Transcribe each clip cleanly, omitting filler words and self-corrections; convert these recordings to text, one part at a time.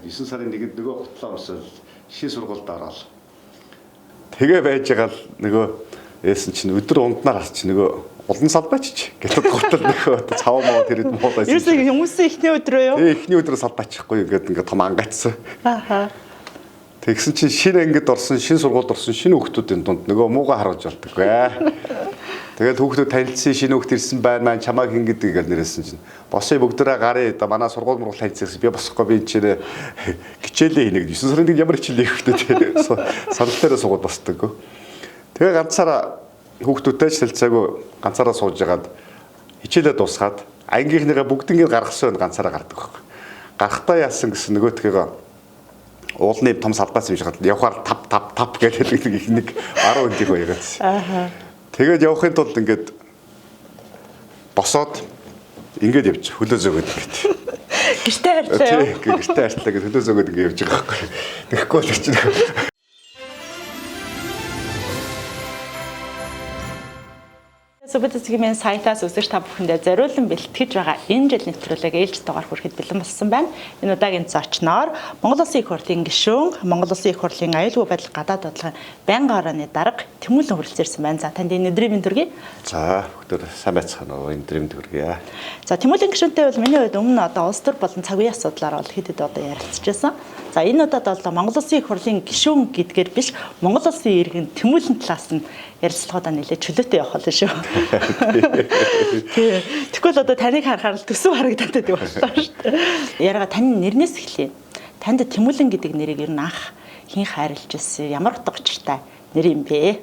9 сарын 1-нд нөгөө гутлаа өмсөөл шин сургуульд ороод. Тэгээ байж байгаа л нөгөө ээсэн чинь өдөр унднаар харч нөгөө улан салбаач гэдэг гутал нөгөө цав маа тэр хэд муулаа. Ерөөсөө хүмүүсийн эхний өдрөө юу? Тэгээ эхний өдрөө салбаачихгүй ингээд ингээд том ангаацсан. Ааха. Тэгсэн чинь шинэ ангид орсон, шинэ сургуульд орсон шинэ хүүхдүүдийн дунд нөгөө муугаа харуулж болдоггүй. Тэгээд хүүхдүүд танилцсан, шинэ хүүхд ирсэн байна маань чамааг хин гэдэг гэж нэрсэн чинь босъё бүгдээрээ гарыг одоо манай сургууль мургуул танилцсан би босохгүй би энэ чинь хичээлээ хийнэ гэж 9 сарын нэг ямар хичээл хийх вэ те санал дээрээ суугаад босдоггүй. Тэгээ ганцаараа хүүхдүүдтэй ч танилцаагүй ганцаараа сууж хагаад хичээлээ дуусгаад ангийнхныгаа бүгднийг гаргасан байна ганцаараа гардаг байхгүй. Гарахтаа яасан гэсэн нөгөөтгийгөө уулны том салбаас юм шиг явхаар тап тап тап гэж хэлдэг их нэг 10 өндийг баягаадсэн. Ааха. Тэгээд явахын тулд ингээд босоод ингээд явж хөлөө зөөгөөд ингээд. Гэртээ харьтлаа юу? Тийм, гэртээ харьтлаа гэж хөлөө зөөгөөд ингээд явж байгаа байхгүй. Тэгэхгүй бол чинь. Сүбэт цэгийн сайтаас үзэгч та бүхэндээ зориулан бэлтгэж байгаа энэ жил нэвтрүүлэг ээлж дугаар хүрэхэд бэлэн болсон байна. Энэ удаагийн зочноор Монгол Улсын их хурлын гишүүн, Монгол Улсын их хурлын аюулгүй байдал гадаад бодлогын байнгын орооны дарга Тэмүүлэн хүрэлцээрсэн байна. За танд энэ өдрийн мэнд хүргэе. За бүгдээр сайн байцгаана уу? Энэ өдрийн мэнд хүргэе. За Тэмүүлэн гишүүнтэй бол миний хувьд өмнө одоо улс төр болон цаг үеийн асуудлаар бол хэд хэд одоо ярилцж байсан. За энэ удаад бол Монгол Улсын их хурлын гишүүн гэдгээр биш Монгол Улсын иргэн Тэмүүлэн талаас нь ярилцлагуудаа нэлээд чөлөөтэй явах болно шүү. Тий. Тэгвэл одоо таныг харахаар л төсөв харагдаад байдаг боллоо шүү дээ. Яриага таны нэрнээс эхлэе. Танд Тэмүүлэн гэдэг нэрийг ер нь анх хэн хайрлаж ирсэн? Ямар утга учиртай нэр юм бэ?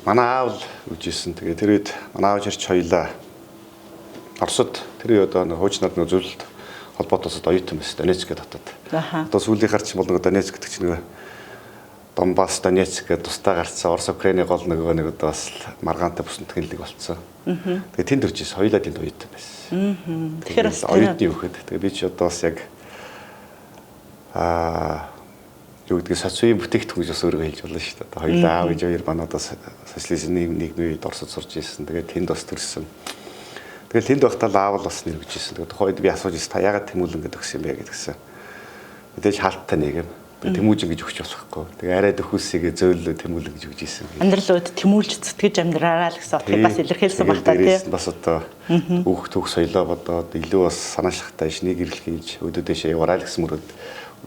Манай аав л үжижсэн. Тэгээ тэр үед манай аав черч хоёлаа Оросд тэр үед одоо хуучнаад нэг зөвлөлт холбоотой улсад оюутан байсан Донецк гэдэг хотод. Одоо сүүлийнхаар ч бол нэг Донецк гэдэг чинь нөгөө Донбасс, Донецк гэдэг тусдаа гарцсан Орос Украины гол нөгөө нэг одоо бас маргаантай бүс нутгийн лиг болцсон. Тэгээ тэнд төрж ирсэн. Хоёулаа тэнд оюутан байсан. Тэгэхээр бас оюутны хүүхэд. Тэгээ би ч одоо бас яг юу гэдгийг социалын бүтээгдэхүүн гэж бас өөрийгөө хэлж болно шүү дээ. Одоо хоёулаа аав ээж хоёр манай одоо социализмын нийгмийн үед Оросд сурч ирсэн. Тэгээ тэнд бас төрсөн. Тэгээ тэнд байхдаа л аав л бас нэр өгч ирсэн. Тэгээ тухайн үед би асууж ирсэн та яагаад Тэмүүлэн гэдэг өгсөн юм бэ гэдгсэн. Мэдээж хаалттай нэг юм. Тэгээ Тэмүүжин гэж өгч болохгүй. Тэгээ арай дөхөөсийгээ зөөллөө Тэмүүлэн гэж өгч ирсэн. Амьдрал үед тэмүүлж зүтгэж амьдраараа л гэсэн утгыг бас илэрхийлсэн баг та тий. Бас одоо өөх төх соёлоо бодоод илүү бас санаачлахтай шнийг гэрэл хийж өдөөдөөшөө яваарай л гэсэн мөрөд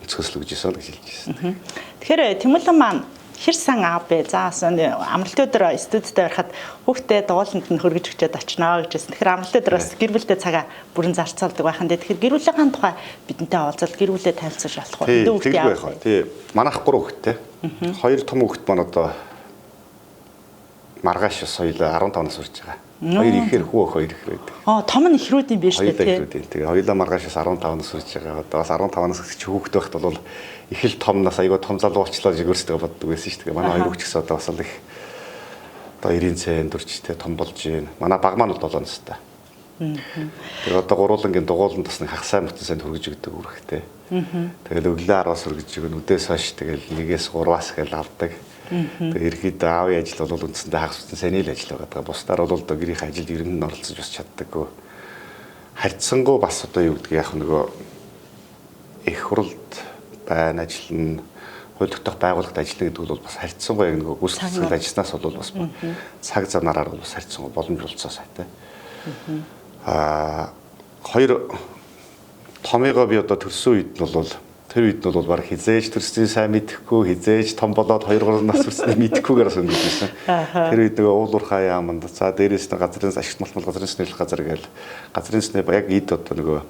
өнцгөөс л өгч ирсэн л гэж хэлж ирсэн. Тэгэхээр Тэмүүлэн маань хэр сан аав бэ? За амралтын өдөр студидтэй барихад хүүхдээ дугууланд нь хөргөж өчөөд очноо гэж хэлсэн. Тэгэхээр амралтын өдөр бас гэр бүлтэй цагаа бүрэн зарцуулдаг байх нь. Тэгэхээр гэр бүлийнхаа тухай бидэнтэй уулзал гэр бүлээ танилцаж болох уу? Хэдэн хүүхдээ аав вэ? Тий. Манайх 3 хүүхэдтэй. 2 том хүүхэд маань одоо маргааш бас хоёулаа 15 нас хүрч байгаа. Хоёр ихээр хүү өх хоёр ихэр байдаг. Аа, том нь ихрүүд юм биш үү тий. Тэгээ хоёулаа маргааш бас 15 нас хүрч байгаа. Одоо бас 15 нас гэж хүүхэд байхад бол их л том нас айгүй том залуу болчлоо гэж өөрсдөө боддог байсан шүү дээ. Манай хоёр хүүхд ч гэсэн одоо бас л их одоо 90 цент төрчтэй том болж байна. Манай баг маань бол 7 настай. Тэгээ одоо гурвуулангийн дугууланд бас нэг хагасаа мөтөн сайн хөргөж өгдөг үүрэгтэй. Тэгэл өглөө 10-аас хөргөж өгнө. Үдээс хойш тэгэл 1-ээс 3-аас гэл авдаг. Тэгээ ерөөдөө аавын ажил бол үндсэндээ хагас бүтэн сайн л ажил байгаа. Бусдаар бол одоо гэрийн ажилд ер нь оролцож бас чаддаггүй. Харьцангуй бас одоо юу гэдгийг яг нөгөө их хуралд байна ажил нь хууль тогтоох байгууллагад ажиллана гэдэг бол бас харьцангуй яг нөгөө гүйцэтгэл ажилласнаас бол бас цаг замнараар бол бас харьцангуй боломж болцоо сайтай. Хоёр томыгоо би одоо төрсөн үед нь бол тэр үед нь бол баг хизээж төрсний сайн мэдэхгүй, хизээж том болоод 2 3 нас хүрсний мэдэхгүйгээр бас өнгөрч ирсэн. Тэр үед нөгөө уулуурхай яаманд за дээрээс нь газрын ашигт малтмал газрын снэлэх газар гээл газрын снэ яг эд одоо нөгөө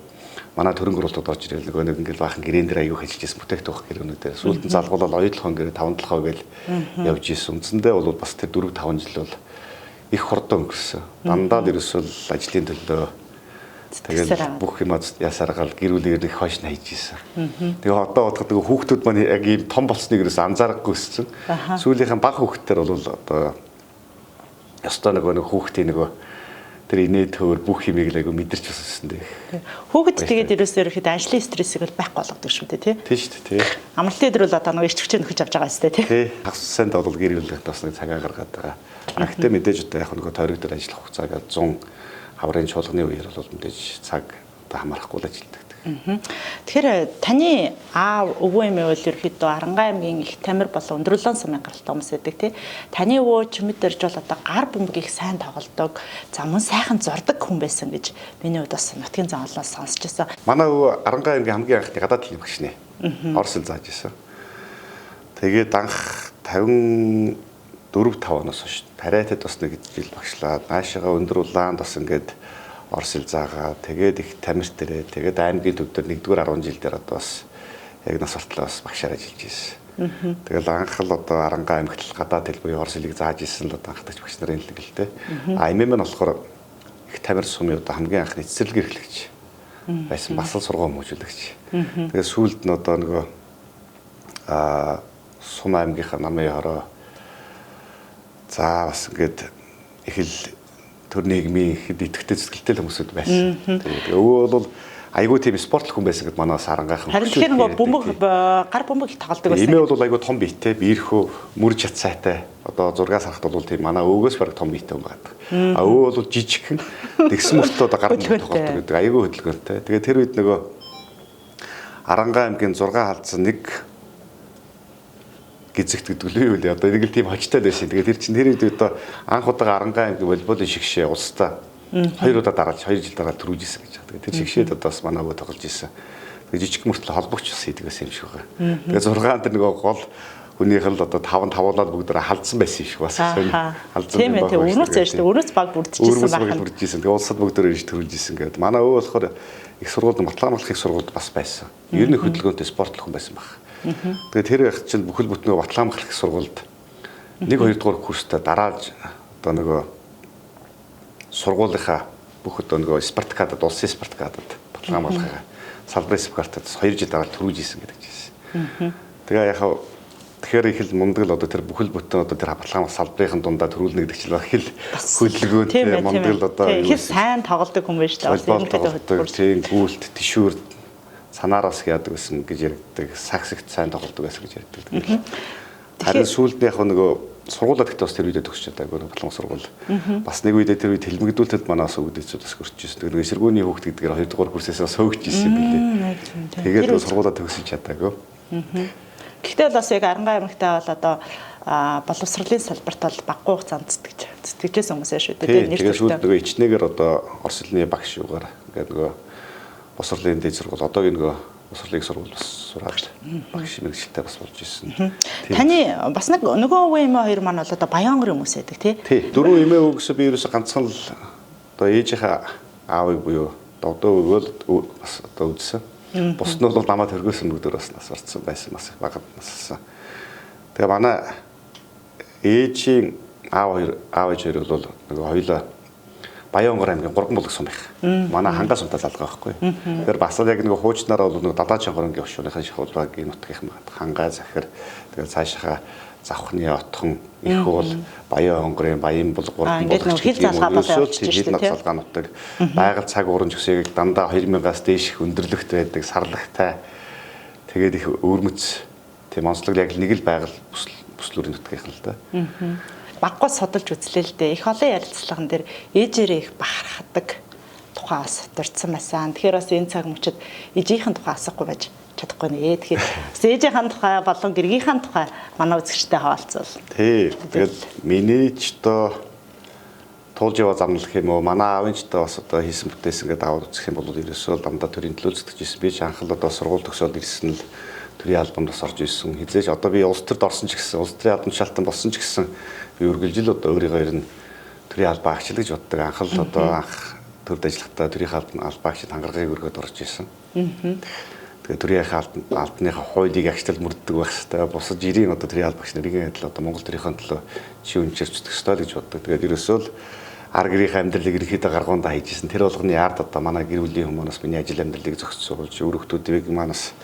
манай төрөнгө оруулалтад орж ирэл нөгөө нэг ингээл баахан гэрээн дээр аягүй ажиллаж ирсэн бүтээгдэхүүн гэрээнүүдээр сүүлд нь залгуулаад оюутлогон гэрээ 5 толгой гээл явж ирсэн. Үндсэндээ бол бас тэр 4 5 жил бол их хурдан өнгөрсөн. Дандаа л ерөөсөө ажлын төлөө тэгэл бүх юм ясаргаал гэр бүлийн их хойш нь хайж ирсэн. Тэгээ одоо бодоход нөгөө хүүхдүүд маань яг ийм том болсныг ерөөсөө анзаарахгүй өссөн. Сүүлийнхэн баг хүүхдтэр бол одоо ёстой нөгөө нэг хүүхдийн нөгөө тэр инээ төвөр бүх юмыг л айгу мэдэрч бас өссөн дээ. Хүүхэд тэгээд ерөөсөө ерөөхдөө ажлын стрессийг л байхгүй болгодог шүү дээ тий. Тийм шүү дээ тий. Амралтын өдөр бол одоо нөгөө ирч хүчээ нөхөж авч байгаа шүү дээ тий. Тий. Хагас сайнд бол гэр бүлийнх бас нэг цагаа гаргаад байгаа. А гэтээ мэдээж одоо яг нөгөө тойрог дээр ажиллах хугацаагаа 100 хаврын чуулганы үеэр бол мэдээж цаг одоо хамаарахгүй л ажилладаг. Тэгэхээр таны аав өвөө эмээ бол ерөөхдөө Арангаа аймгийн Их Тамир болон Өндөрлөн сумын гаралтай хүмүүс байдаг тий. Таны өвөө Чимэд дэрж бол одоо гар бөмбөг их сайн тоглодог. За мөн сайхан зурдаг хүн байсан гэж миний хувьд бас нутгийн зан олоос сонсч байсан. Манай өвөө Арангаа аймгийн хамгийн анхны гадаад хэлний багш нэ. Орос хэл зааж исэн. Тэгээд анх 54 5 оноос хойш тариатад бас нэг жил багшлаад наашаага өндөр улаанд бас ингээд орос хэл заагаа тэгээд их Тамирт дээрээ тэгээд аймгийн төв дээр 1-р 10 жил дээр одоо бас яг нас болтлоо бас багшаар ажиллаж ирсэн. Тэгэл анх л одоо Арангаа аймагт л гадаад хэл буюу орос хэлийг зааж ирсэн л одоо анхдагч багш нарын л л дээ. А эмээ маань болохоор их Тамир сумын одоо хамгийн анхны цэцэрлэг эрхлэгч байсан, бас л сургууль хүмүүжүүлэгч. Тэгээд сүүлд нь одоо нөгөө сум аймгийнхаа намын хороо за бас ингээд их л төр нийгмийн ихэд идэвхтэй зүтгэлтэй л хүмүүсүүд байсан. Тэгээд өвөө бол айгүй тийм спортлох хүн байсан гэд манай сарангайхан. Харин тэгэхээр нөгөө бөмбөг гар бөмбөг их тоглодог байсан. Эмээ бол айгүй том биетэй, биерхөө мөр чадсайтай. Одоо зургаас харахад бол тийм манай өвгөөс бараг том биетэй хүн байдаг. А өвөө бол жижигхэн тэгсэн мөртлөө одоо гар бөмбөг тоглодог гэдэг айгүй хөдөлгөөнтэй. Тэгээд тэр үед нөгөө Арангаа аймгийн 6 халдсан нэг гизэгт гэдэг л юу вэ? Одоо нэг л тийм хожтой байсан. Тэгээд тэр чинь тэр үед одоо анх удаага Арангаа аймгийн волейболын шигшээ улстай 2 удаа дараалж 2 жил дараалал төрүүлж исэн гэж байна. Тэгээд тэр шигшээд одоо бас манай өвөө тоглож исэн. Тэгээд жижиг мөртлөө холбогч бас хийдэг байсан юм шиг байна. Тэгээд 6 тэр нөгөө гол хүнийх л одоо 5 тавуулаад бүгд халдсан байсан юм шиг бас халдсан юм байна. Тийм ээ, өрнөц байж тээ, өрнөц баг бүрдчихсэн байх. Бүрдчихсэн. Тэгээд улсад бүгд ирж төрүүлж исэн гэдэг. Манай өвөө болохоор их сургуульд Батлан их сургуульд бас байсан. Ер нь хөдөлгөөнтэй спортлох хүн байсан баг. Тэгээд тэр их чинь бүхэл бүтнөө Батлан их сургуульд 1 2 дугаар курстай дараалж одоо нөгөө сургуулийнхаа бүх одоо нөгөө Спартакадад, улсын Спартакадад Батлан малхаа салбарын Спартакадад 2 жил дараалал төрүүлж исэн гэдэг чийсэн. Тэгээ яг тэгэхээр их л мундаг л одоо тэр бүхэл бүтэн одоо тэр Батлан салбарын дундаа төрүүлнэ гэдэг чинь их л хөдөлгөөнтэй мундаг л одоо их сайн тоглодог хүн байж таа. Тийм гүйлт тишүүр санаараас яадаг гэсэн гэж яригддаг, саксигт сайн тоглодог байсан гэж яригддаг. Харин сүүлд яг нөгөө сургуулаа гэхдээ бас тэр үедээ төгсч чадаагүй Батлан сургууль. Бас нэг үедээ тэр үед хэлмэгдүүлтэд манаас өвдөцүүд бас көрч ирсэн. Тэр эсэргүүний хүүхд гэдгээр 2 дугаар курсээс бас хөөгч ирсэн билээ. Тэгээд сургуулаа төгсөж чадаагүй. Гэхдээ бол бас яг Арангаа аймагтаа бол одоо боловсролын салбарт бол баггүй хугацаанд зүтгэжсэн хүмүүс шүү дээ. Нэр төртэй. Тэгээд нөгөө ичнэгээр одоо орос хэлний багш юугаар ингээд нөгөө босрлын дээд сургууль одоогийн нөгөө босрлын сургууль бас сураад багш мэргэжилтэй бас болж ирсэн. Таны бас нэг нөгөө өвөө эмээ хоёр маань бол одоо Баянгарын хүмүүс байдаг тий. Тий. Дөрвөн эмээ өвөө гэсэн би ерөөсө ганцхан л одоо ээжийнхээ аавыг буюу догдоо өвөө бас одоо үзсэн. Бус нь бол намайг төргөөсөн бүгдээр бас нас барцсан байсан, бас багад насалсан. Тэгээ манай ээжийн аав хоёр аав ээж хоёр бол нөгөө хоёулаа Баянгар аймгийн 3 булаг сум их. Манай хангай сумтай залгаа байхгүй. Тэгэхээр бас л яг нөгөө хуучнараа бол нөгөө далаа чонгоронгийн өвшүүнийхэн шахуулбагийн нутгийнхан байна. Хангай захир тэгэл цаашаага завхны отхон их уул Баян хонгорын Баян булаг 3 булаг хил залгаа болоо явчихж шүү дээ. Хил залгаа нутаг байгаль цаг уурын жигсээг дандаа 2000-аас дээш их өндөрлөгт байдаг, сарлагтай. Тэгээд их өвөрмөц тийм онцлог яг нэг л байгаль бүслүүрийн нутгийнхан л да. Баггүй судалж үзлээ л дээ. Их олон ярилцлаган дээр ээжээрээ их бахархдаг тухай бас дурдсан байсан. Тэгэхээр бас энэ цаг мөчид ээжийнхэн тухай асуухгүй байж чадахгүй нэ. Тэгэхээр бас ээжийнхэн тухай болон гэргийнхэн тухай манай үзэгчтэй хаваалцвал. Тий. Тэгээд миний ч одоо туулж яваа замналах юм уу? Манай аавын ч одоо бас одоо хийсэн бүтээсэн гэдэг аваад үзэх юм бол ерөөсөө дандаа төрийн төлөө зүтгэж ирсэн. Би ч анх л одоо сургууль төгсөөд ирсэн л төрийн албанд бас орж ирсэн. Хизээж одоо би улс төрд орсон ч гэсэн, улс төрийн албан тушаалтан болсон ч гэсэн би үргэлжил одоо өөрийгөө ер нь төрийн албан агч л гэж боддог. Анх л одоо анх төрд ажиллахдаа төрийн албан агчид хангаргыг өргөд орж ирсэн. Тэгээд төрийн албаныхаа хуулийг агчлал мөрддөг байх хэрэгтэй. Бусад жирийн одоо төрийн албан агч нарийн адил одоо Монгол төрийнхөө төлөө чи үнчээр зүтгэх ёстой л гэж боддог. Тэгээд ерөөсөө л ар гэрийнхээ амьдралыг ерөнхийдөө гаргуундаа хийж ирсэн. Тэр болгоны ард одоо манай гэр бүлийн хүмүүс миний ажил амьдралыг зохицуулж, өргөхдүүдийг манаас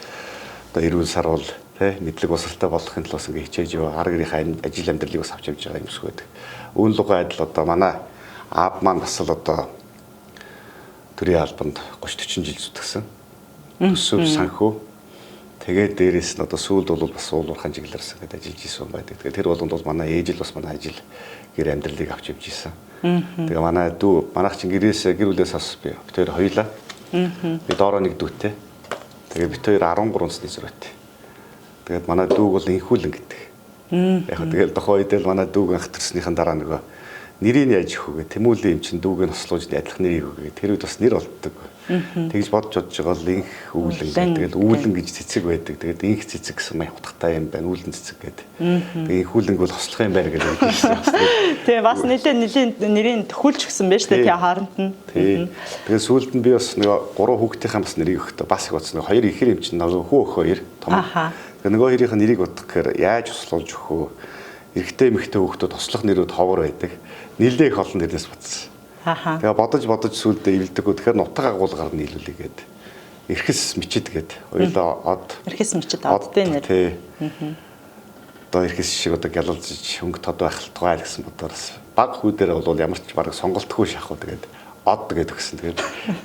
одоо эрүүл саруул тэ мэдлэг босралтай болохын төлөө ингээ хичээж яваа ар гэрийнхээ ажил амьдралыг бас авч явж байгаа юм шиг байдаг. Үүн лугаа адил одоо манай аав маань бас л одоо төрийн албанд 30 40 жил зүтгэсэн. Төсөв санхүү. Тэгээд дээрээс нь одоо сүүлд бол бас уулуурхайн чиглэлээр ингээд ажиллаж исэн байдаг. Тэгээд тэр болгонд бол манай ээж л бас манай ажил гэр амьдралыг авч явж исэн. Тэгээ манай дүү манайх чинь гэрээс гэр бүлээс бас би тэр хоёлаа. Би доороо нэг дүүтэй. Тэгээ бит хоёр 13 насны зөрөөтэй. Тэгээд манай дүүг бол Инхүүлэн гэдэг. Яг тэгэл тухайн үед л манай дүүг анх төрснийхэн дараа нөгөө нэрийг яаж өгөх вэ? Тэмүүлэн юм чинь дүүг нь хослуулж адилхан нэрийг өгье. Тэр үед бас нэр болддог. Тэгж бодож бодож байгаа л инх үүлэн гэдэг. Тэгэл үүлэн гэж цэцэг байдаг. Тэгээд инх цэцэг гэсэн маяг утгатай юм байна. Үүлэн цэцэг гэдэг. Тэгээд инх үүлэнг бол хослох юм байна гэж хэлсэн. Тэгээ бас нэлээ нэрийг төхүүлж өгсөн байж тээ хооронд нь. Тий. Тэгээд сүүлд нь би бас нөгөө гурван хүүхдийнхээ бас нэрийг өгөхдөө бас их бодсон. Хоёр ихэр юм чинь нөгөө хүү өх хоёр том. Тэгээд нөгөө хоёрын нэрийг бодох гэхээр яаж хослуулж өгөх вэ? Эрэгтэй эмэгтэй хүүхдүүд хослох нэрүүд ховор байдаг. Нэлээ их олон нэрнээс бодсон. Тэгээ бодож бодож сүүлдээ эвэлдэггүй. Тэгэхээр нутаг агуулгаар нийлүүлээ гээд. Эрхэс мичид гээд. Хоёулаа од. Эрхэс мичид оддын нэр. Тий. Одоо эрхэс шиг одоо гялалзж хөнгө тод байх тугай гэсэн бодоор бас баг хүүдээр бол ямар ч баг сонголтгүй шахуу тэгээд од гээд өгсөн. Тэгээд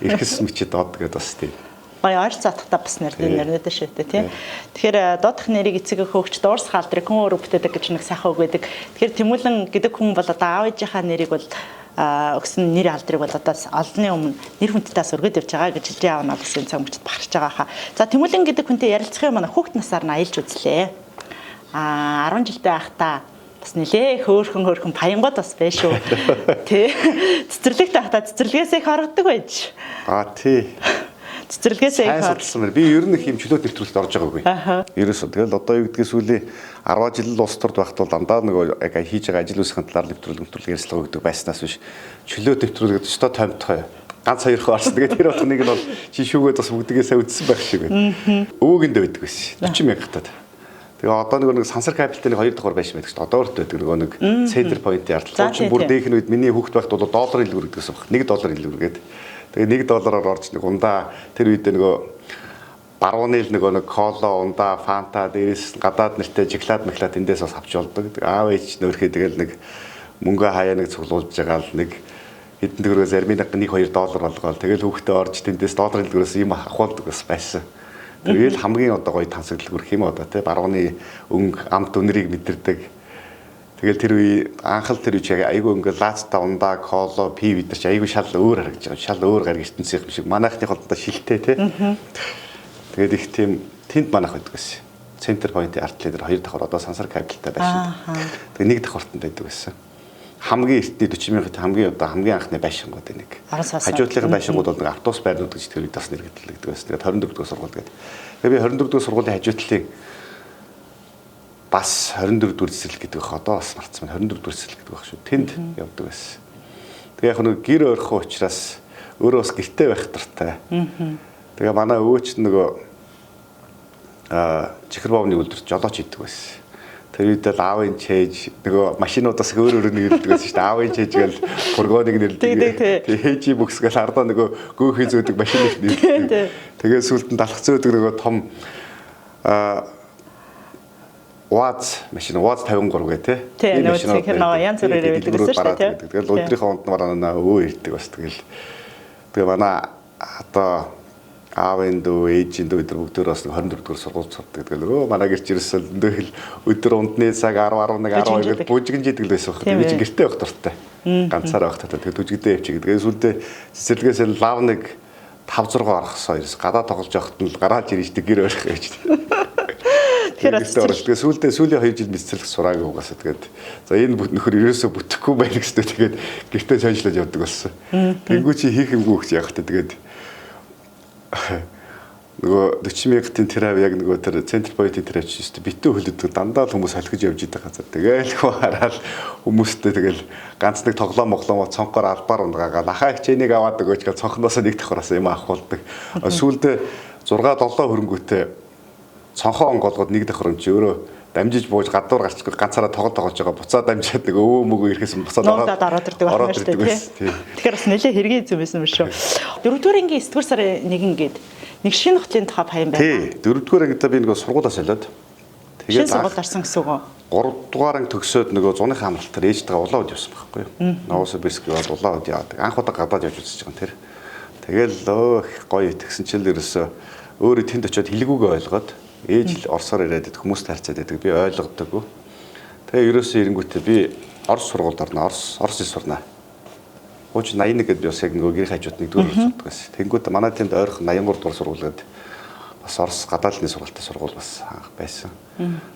эрхэс мичид од гээд бас тийм. Гоё ойрцоо атгата бас нэр нэрнэдэ шүү дээ тий. Тэгэхээр дуудах нэрийг эцэг хөөгч дуурс хаалдрыг хүн өөрөө бүтээдэг гэж нэг сайхан үг байдаг. Тэгэхээр Тэмүүлэн гэдэг хүн бол одоо аав ээжийнхаа нэрийг бол өгсөн нэр алдрыг бол одоо олонны өмнө нэр хүндтээс өргөд явж байгаа гэж хэлж аав нь бас энэ цаг мөчид бахарч байгаа хаа. За Тэмүүлэн гэдэг хүнтэй ярилцах юм манай хүүхд насаар нь аялж үзлээ. 10 жилдээ байхдаа бас нилээ хөөхөн паянгууд бас байх шүү. Тэ. Цэцэрлэгт байхдаа цэцэрлэгээс их оргодог байж. А тий. Цэцэрлэгээс их орсон мэр. Би ер нь их юм чөлөөт нэвтрүүлэлт орж байгаагүй. Ерөөсөө тэгэл одоо юу гэдгийг сүүлийн 10 жил улс төрд байхад бол дандаа нөгөө яг хийж байгаа ажил үйлсийн талаар нэвтрүүлэг ярилцлага өгдөг байснаас биш. Чөлөөт нэвтрүүлэг гэдэг өстой томтгой. Ганц хоёр хөө орсон. Тэгээд тэр болгоныг нь бол чи шүүгээд бас бүгдгээ сайн үзсэн байх шиг байна. Өвөөгөндөө байдаг байсан. 40 мянга таад. Тэгээ одоо нөгөө нэг сансар капиталын хоёр давхар байшин байдаг шүү дээ. Одоо өрт байдаг нөгөө нэг центр поинтын ард. Чин бүр дээхэн үед миний хүүхд байхад бол доллар илүү үргэдэг гэсэн баг. 1 доллар илүү үргээд. Тэгээ 1 доллараар орж нэг ундаа тэр үед нөгөө барууны л нөгөө нэг кола, ундаа, фанта дээрээс гадаад нэртэй шоколад махлаад тэндээс бас авч болдог. Аав ээж нөрхөө тэгэл нэг мөнгө хаяа нэг цуглуулж байгаа л нэг хэдэн төгрөгөө зарим нэг 1 2 доллар болгоол. Тэгэл хүүхдээ орж тэндээс доллар илгүүрээс юм авах бас байсан. Тэгэл хамгийн одоо гоё тансаглал гүрх юм одоо тий барууны өнгө амт үнэрийг мэдэрдэг. Тэгэл тэр үе анхал тэр үе чи айгүй ингээ лаацтай ундаа, коло, пив идэр чи айгүй шал өөр харагдаж байгаа. Шал өөр гариг ертөнцийн юм шиг. Манайхны бол одоо шилтэй тий. Тэгээд их тийм тэнд манайх байдаг гэсэн. Центр поинтын ард талын дээр хоёр давхар одоо сансар капиталтай байшин. Тэгээд нэг давхартанд байдаг гэсэн. Хамгийн эртний 40 мянган хамгийн одоо хамгийн анхны байшингууд нэг. Хажуу талын байшингууд бол нэг автобус байрнууд гэж тэр үед бас нэргэлдэг байсан. Тэгээд 24 дугаар сургууль гэдэг. Тэгээд би 24 дугаар сургуулийн хажуу талын бас 24 дугаар цэцэрлэг гэдэг байх. Одоо бас мартсан байна. 24 дугаар цэцэрлэг гэдэг байх шүү. Тэнд явдаг байсан. Тэгээ яг нэг гэр ойрхон учраас өөрөө бас гэрте байх дуртай. Тэгээ манай өвөө чинь нөгөө чихэр бовны үйлдвэрт жолооч идэг байсан. Тэр үед л аавын чээж нөгөө машинуудаас өөр өөр нэрлэдэг байсан шүү дээ. Аавын чээж гээл фургоныг нэрлэдэг. Тэгээ хээжи бүкс гээл ардаа нөгөө гөөхий зөөдөг машиныг нэрлэдэг. Тэгээ сүүлд нь далах зөөдөг нөгөө том УАЗ машин УАЗ 53 гэ тэ. Тийм нөгөө янз бүрээр байдаг гэсэн шүү дээ. Тэгэл өдрийнхөө онд мараа өвөө ирдэг бас тэгэл. Тэгээ манай одоо аавын дүү, ээжийн дүү өдр бүгдээр бас 24 дугаар сургууль сурдаг. Тэгэл өө манай гэрч ирсэн өндөөх л өдөр ундны цаг 10 11 12 гэж бүжигэн жидэг л байсан байхгүй. Би чинь гэртээ явах дуртай. Ганцаараа явах дуртай. Тэгээд бүжигдээ явчих. Тэгээд сүүлдээ цэцэрлэгээс л лав нэг 5 6 орохсоо ерөөс гадаа тоглож явахад нь л гарааж ирж гэр ойрох гэж. Тэгэхээр тэгээд сүүлдээ сүүлийн 2 жил цэцэрлэг сураагүй угаасаа тэгээд за энэ нөхөр ерөөсөө бүтэхгүй байх гэжтэй тэгээд гэртээ цаашлаад явдаг болсон. Тэнгүү чи хийх юмгүй гэж яах вэ тэгээд нөгөө 40 мянгатын тэр ав яг нөгөө тэр центр поинтын тэр авч шүү дээ. Битүү хөлөдөг дандаа л хүмүүс холхиж явж идэг газар. Тэгээл хөө хараад хүмүүстэй тэгэл ганц нэг тоглоом моглоом цонхоор албаар унгаагаа лахаа хичээнийг аваад өгөөч гэж цонхноосоо нэг давхараас юм авахулдаг. Сүүлдээ 6 7 хөрөнгөтэй цонхоо онгоолгоод нэг давхар юм чи өөрөө дамжиж бууж гадуур гарч ганцаараа тоглож байгаа. Буцаа дамжаад нэг өвөө мөгөө ирэхээс буцаад ороод ирдэг байна шүү дээ. Тэгэхээр бас нэлээ хэргийн зэм байсан юм шүү. Дөрөвдүгээр ангийн 9-р сарын 1 гээд нэг шинэ хотын тухай паян байна. Тий. Дөрөвдүгээр ангидаа би нөгөө сургуулиас солиод тэгээд сургууль орсон гэсэн үг үү? 3 дугаар анги төгсөөд нөгөө зуныхаа амралтаар ээжтэйгээ улаан үд явсан байхгүй юу? Новосибирск яваад улаан үд яваад. Анх удаа гадаад явж үзэж байгаа юм тэр. Тэгэл өө гоё тэгсэн чил ерөөсөө өөрөө тэнд очиод хэлгүүгээ ойлгоод ээж л орсоор ирээд хүмүүстэй харьцаад байдаг. Би ойлгодоггүй. Тэгээ ерөөсөө ирэнгүүтээ би Орос сургуульд орно. Орос хэл сурна. Хуучин 81 гэдээ би бас яг нөгөө гэрийн хажууд нэгдүгээр сурдаг байсан. Тэнгүүтээ манай тэнд ойрхон 83 дугаар сургууль гэдэг Бас Орос гадаадны сургуультай сургууль бас анх байсан.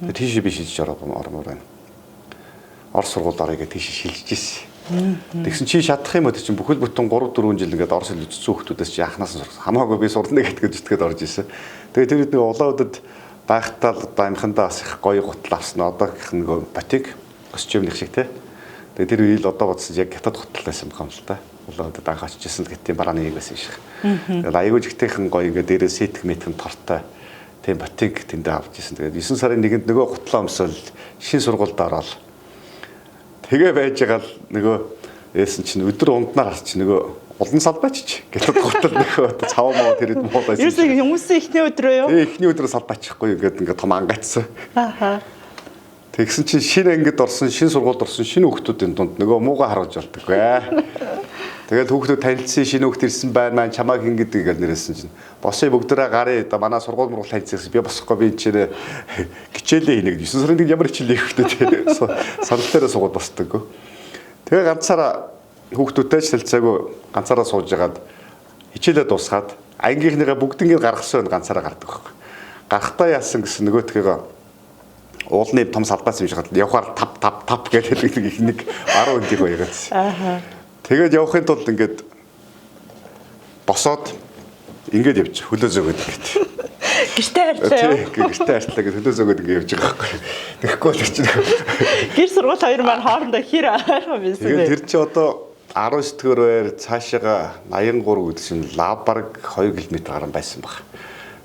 Тэгээ тийшээ би шилжиж ормоор байна. Орос сургуульд орё гэж тийшээ шилжиж ирсэн. Тэгсэн чи шатах юм уу чинь бүхэл бүтэн 3 4 жил ингээд Орос хэл үзсэн хүмүүсээс чи анханаас нь сурсан. Хамаагүй би сурна гэдгээ зүтгээд орж ирсэн. Тэгээ тэр үед нэг Улаанудад байхдаа л одоо амхандаа бас их гоё гутал авсан. Одоогийнх нөгөө батик костюмных шиг те. Тэгээ тэр үеил одоо бодсон яг хятад гутал байсан юм л та. Улаанудад анх очиж исэн л гэх тийм барааны нэг байсан шиг. Тэгээд аягүй жигтэйхэн гоё ингээд дээрээ сэтг мэтэн тортой тийм батик тэндээ авч исэн. Тэгээд 9 сарын 1-нд нөгөө гутлаа өмсөөл шин сургуульд ороод тэгээ байж байгаа л нөгөө ээсэн чинь өдөр унднаар харч нөгөө улан салбаач гэтээ гутал нөгөө цав маа тэр хэд муу байсан. Ерөөсөө хүмүүсийн эхний өдрөө юу? Тэгээ эхний өдрөө салбаачихгүй ингээд ингээд том ангацсан. Ааха. Тэгсэн чинь шинэ ангид орсон, шинэ сургуульд орсон шинэ хүүхдүүдийн дунд нөгөө муугаа харуулж болдоггүй. Тэгээд хүүхдүүд танилцсан шинэ хүүхд ирсэн байна маань чамааг хин гэдэг гэж нэрсэн чинь босъё бүгдээрээ гарыг одоо манай сургууль мургуул танилцсан гэсэн би босохгүй би энэ чинь хичээлээ хийнэ гэж 9 сарын нэг ямар хичээл хийх вэ те санал дээрээ суугаад босдоггүй. Тэгээ ганцаараа хүүхдүүдтэй ч танилцаагүй ганцаараа сууж хагаад хичээлээ дуусгаад ангийнхныгаа бүгднийг гаргасан байна ганцаараа гардаг байхгүй. Гарахтаа яасан гэсэн нөгөөтгийгөө уулны том салбаас юм шиг явхаар тап тап тап гэдэг нэг их нэг 10 өндийг баягаадсэн. Ааха. Тэгээд явахын тулд ингээд босоод ингээд явж хөлөө зөөгөөд ингээд. Гэртээ харьцаа юу? Тий, гэртээ харьцлаа гэж хөлөө зөөгөөд ингээд явж байгаа байхгүй. Тэгэхгүй бол чинь. Гэр сургууль хоёр маань хоорондоо хэр ойрхон байсан бэ? Тэгээд тэр чи одоо 19 дугаар байр цаашаага 83 гэдэг чинь лав бараг 2 км гарan байсан баг.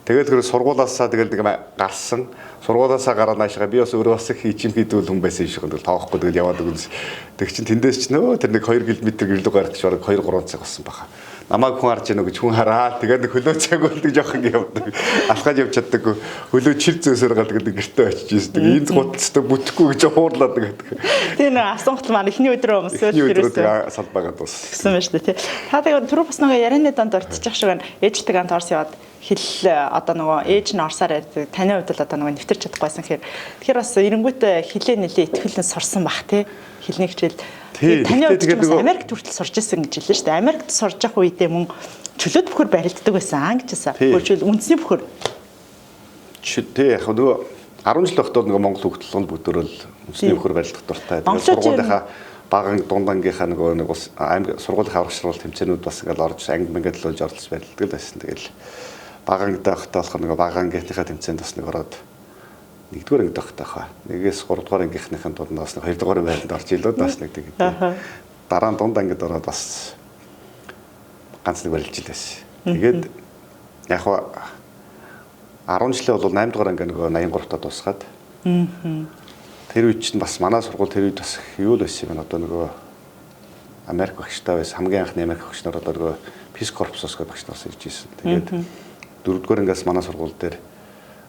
Тэгээд тэр сургуулаасаа тэгэл нэг гарсан. Сургуулаасаа гараад наашгаа би бас өөрөө бас их ичимхий дүүл хүн байсан юм шиг тэгэл тоохгүй тэгэл яваад өгнөс. Тэг чин тэндээс ч нөө тэр нэг 2 км гэрлэг гарч бараг 2 3 цаг болсон баха. Намайг хүн харж гэнэ гэж хүн хараа. Тэгээд нэг хөлөө цаг болдог жоох ингэ явдаг. Алхаж явж чаддаггүй. Хөлөө чир зөөсөр галдаг нэг гэртээ очиж ирсэн. Тэг энэ гуталцтай бүтэхгүй гэж хуурлаад гэдэг. Тийм нэг авсан гутал маань эхний өдрөө өмсөөл Эхний өдрөө тэг салбаагаад бас. Гэсэн байна шүү дээ тий. Та тэгээд түрүү бас нөгөө ярианы донд орчих шиг байна. Ээжтэйг ант Орос яваад хэл одоо нөгөө ээж нь орсоор ярьдаг. Таны хувьд л одоо нөгөө нэвтэрч чадахгүйсэн гэхээр тэгэхээр бас эренгүүтээ хилээ нэлээ итгэлэн сурсан бах тий. Хэлний хичээл. Таны хувьд ч бас Америкт хүртэл сурч исэн гэж хэллээ шүү дээ. Америкт сурж явах үедээ мөн чөлөөт бөхөр барилддаг байсан аа гэжсэн. Өөрчил үндэсний бөхөр. Тий яг нөгөө 10 жил байхдаа нөгөө Монгол хүүхдэл нь бүгдөө л үндэсний бөхөр барилдах дуртай. Тэгээд сургуулийнхаа баган дунд ангийнхаа нөгөө нэг ус аймаг сургуулийн аврах шургуул тэмцээнүүд бас ингээл орж анги мангад л олж оролцож барилдаг л байсан. Тэгэл бага ангид байхдаа болохоор нөгөө бага ангийнхныхаа тэмцээнд бас нэг ороод нэгдүгээр ангид байхдаа хаа. Нэгээс гуравдугаар ангийнхныхаа дунд бас нэг хоёрдугаар байранд орж илүүд бас нэг тэгээд дараа нь дунд ангид ороод бас ганц нэг барилж л байсан. Тэгээд яг хаа 10 жилийн бол 8 дугаар анги нөгөө 83 таа дуусгаад. Тэр үед чинь бас манай сургууль тэр үед бас юу л байсан юм бэ одоо нөгөө Америк багштай байсан. Хамгийн анхны Америк багш нар одоо нөгөө Peace Corps-оос гэх багш нар бас ирж ирсэн. Тэгээд дөрөвдүгээр ангиас манай сургууль дээр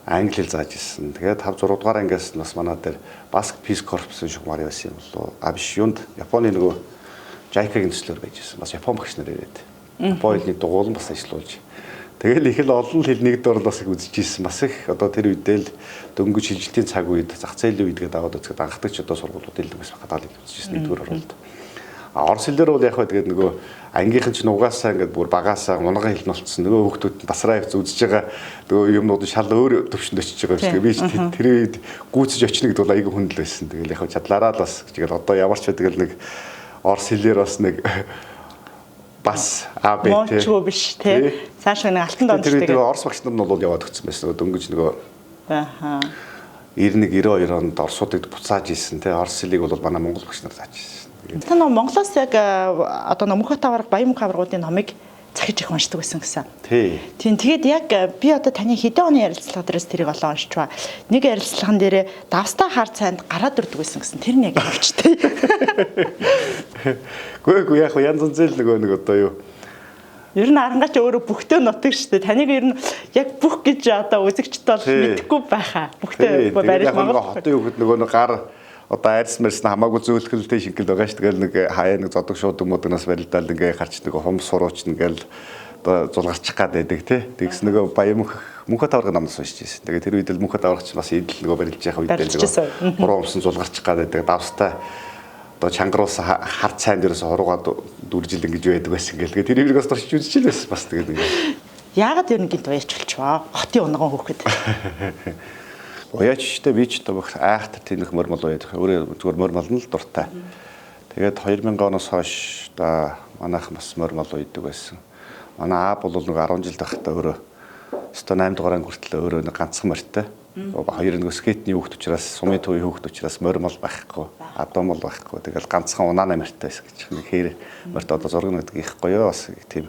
англи хэл зааж ирсэн. Тэгээд 5 6 дугаар ангиас бас манай дээр бас Peace Corps-ын шугамар байсан юм болоо. А биш юунд Японы нөгөө JICA-гийн төслөөр байж ирсэн. Бас Япон багш нар ирээд. Япон хэлний дугуйлан бас ажилуулж. Тэгэл их л олон хэл нэг дор бас их үзэж ирсэн. Бас их одоо тэр үедээ л дөнгөж шилжилтийн цаг үед зах зээлийн үед гэдэг аваад үзэхэд анхдагч одоо сургуулиуд л бас гадаад хэл үзэж ирсэн нэгдүгээр оролт. А орос хэлээр бол яг хаа тэгээд нөгөө ангийнхан чинь угаасаа ингээд бүр багаасаа унган хэл нь болцсон. Нөгөө хүүхдүүд нь тасраа явц үзэж байгаа нөгөө юмнууд шал өөр төвшөнд очиж байгаа юм шиг. Би ч тэр үед гүйцэж очно гэдэг бол айгүй хүндэл байсан. Тэгэл яг чадлаараа л бас тэгэл одоо ямар ч тэгэл нэг орос хэлээр бас нэг бас А Б тэ. Муучгүй биш тэ. Цааш нэг алтан донд тэр нөгөө орос багш нар нь бол яваад өгсөн байсан. Дөнгөж нөгөө ааха 91 92 онд орсуудыг буцааж ийсэн тэ. Орос хэлийг бол манай монгол багш нар зааж ийсэн. Та нөгөө Монголоос яг одоо Мөнхөт аварга, Баян мөнх аваргуудын номыг захиж их уншдаг байсан гэсэн. Тий. Тийм тэгээд яг би одоо таны хэдэн оны ярилцлага дээрээс тэрийг олон уншиж ба. Нэг ярилцлаган дээрээ давстаа хар цайнд гараад өрдөг байсан гэсэн. Тэр нь яг явчтай. Гүй гүй яг янз янз л нөгөө нэг одоо юу Ер нь арангач өөрөө бүхтээ нутаг шүү дээ. Таныг ер нь яг бүх гэж одоо үзэгчд бол мэдэхгүй байхаа. Бүхтээ барих Монгол хотын хүүхэд нөгөө нэг гар одоо айрс мэрс нь хамаагүй зөөлхөлтэй шингэл байгаа шүү. Тэгэл нэг хаяа нэг зодог шууд хүмүүднаас барилдаал ингээ гарч нэг хум сурууч ингээл одоо зулгарчих гад байдаг тий. Тэгс нөгөө Баян мөнх Мөнхөт аварга намнаас уншиж ирсэн. Тэгээ тэр үед л Мөнхөт аваргач бас идэл нөгөө барилж явах үед л нөгөө хуруу умсан зулгарчих гад байдаг. Давстай одоо чангаруулсан хар цайн дээрээс хуруугаад дүржил ингэж байдаг байсан гэл. Тэгээ тэр үргээс туршиж үзчихэл байсан бас тэгээд нэг. Яагаад ер нь гинт уяач болчихваа? Хотын унган хүүхэд. Уяач штэ би ч одоо айхтар тэнэх мормол уяад. Өөрөө зүгээр мормол нь л дуртай. Тэгээд 2000 оноос хойш одоо манайхан бас мормол уйдаг байсан. Манай аав бол нэг 10 жил байхдаа өөрөө 8 дугаар анги хүртэл өөрөө нэг ганцхан морьтой. Хоёр нэг скейтний хүүхд учраас, сумын төвийн хүүхд учраас мормол байхгүй, адуумол байхгүй. Тэгэл ганцхан унаана морьтой байсан гэж. Нэг хээр морьт одоо зураг нэг их гоё бас тийм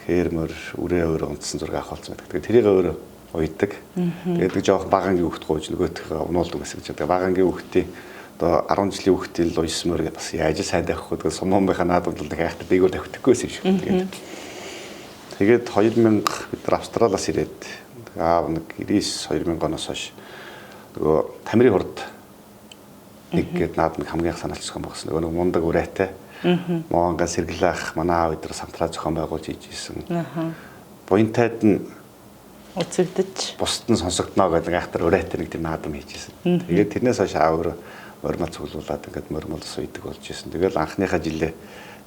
хээр морь үрээ өөрөө унтсан зураг авах болсон байдаг. Тэгээд тэрийг өөрөө уйдаг. Тэгээд нэг жоох бага ангийн хүүхд гуйж нөгөөх унуулдаг байсан гэж. Тэгээд бага ангийн хүүхдийн одоо 10 жилийн хүүхдийн л уйсан морь бас яаж сайн тавих вэ? Тэгээд сумынхаа наадамд л нэг хайхтай дээгүүр тавихдаггүй байсан юм шиг. Тэгээд 2000 бид нар Австралиас ирээд аав нэг 99 2000 оноос хойш нөгөө Тамирын хурд нэг гээд наадмыг хамгийн их санаалж зохион байгуулсан. Нөгөө нэг мундаг урайтай. Моонга сэргэлэх манай аав өдөр самтраа зохион байгуулж хийж исэн. Буянтайд нь үзэгдэж бусд нь сонсогдно гэдэг айхтар урайтай нэг тийм наадам хийж исэн. Тэгээд тэрнээс хойш аав өөрөө мормол цуглуулад ингээд мормол суйдаг болж исэн. Тэгэл анхныхаа жилээ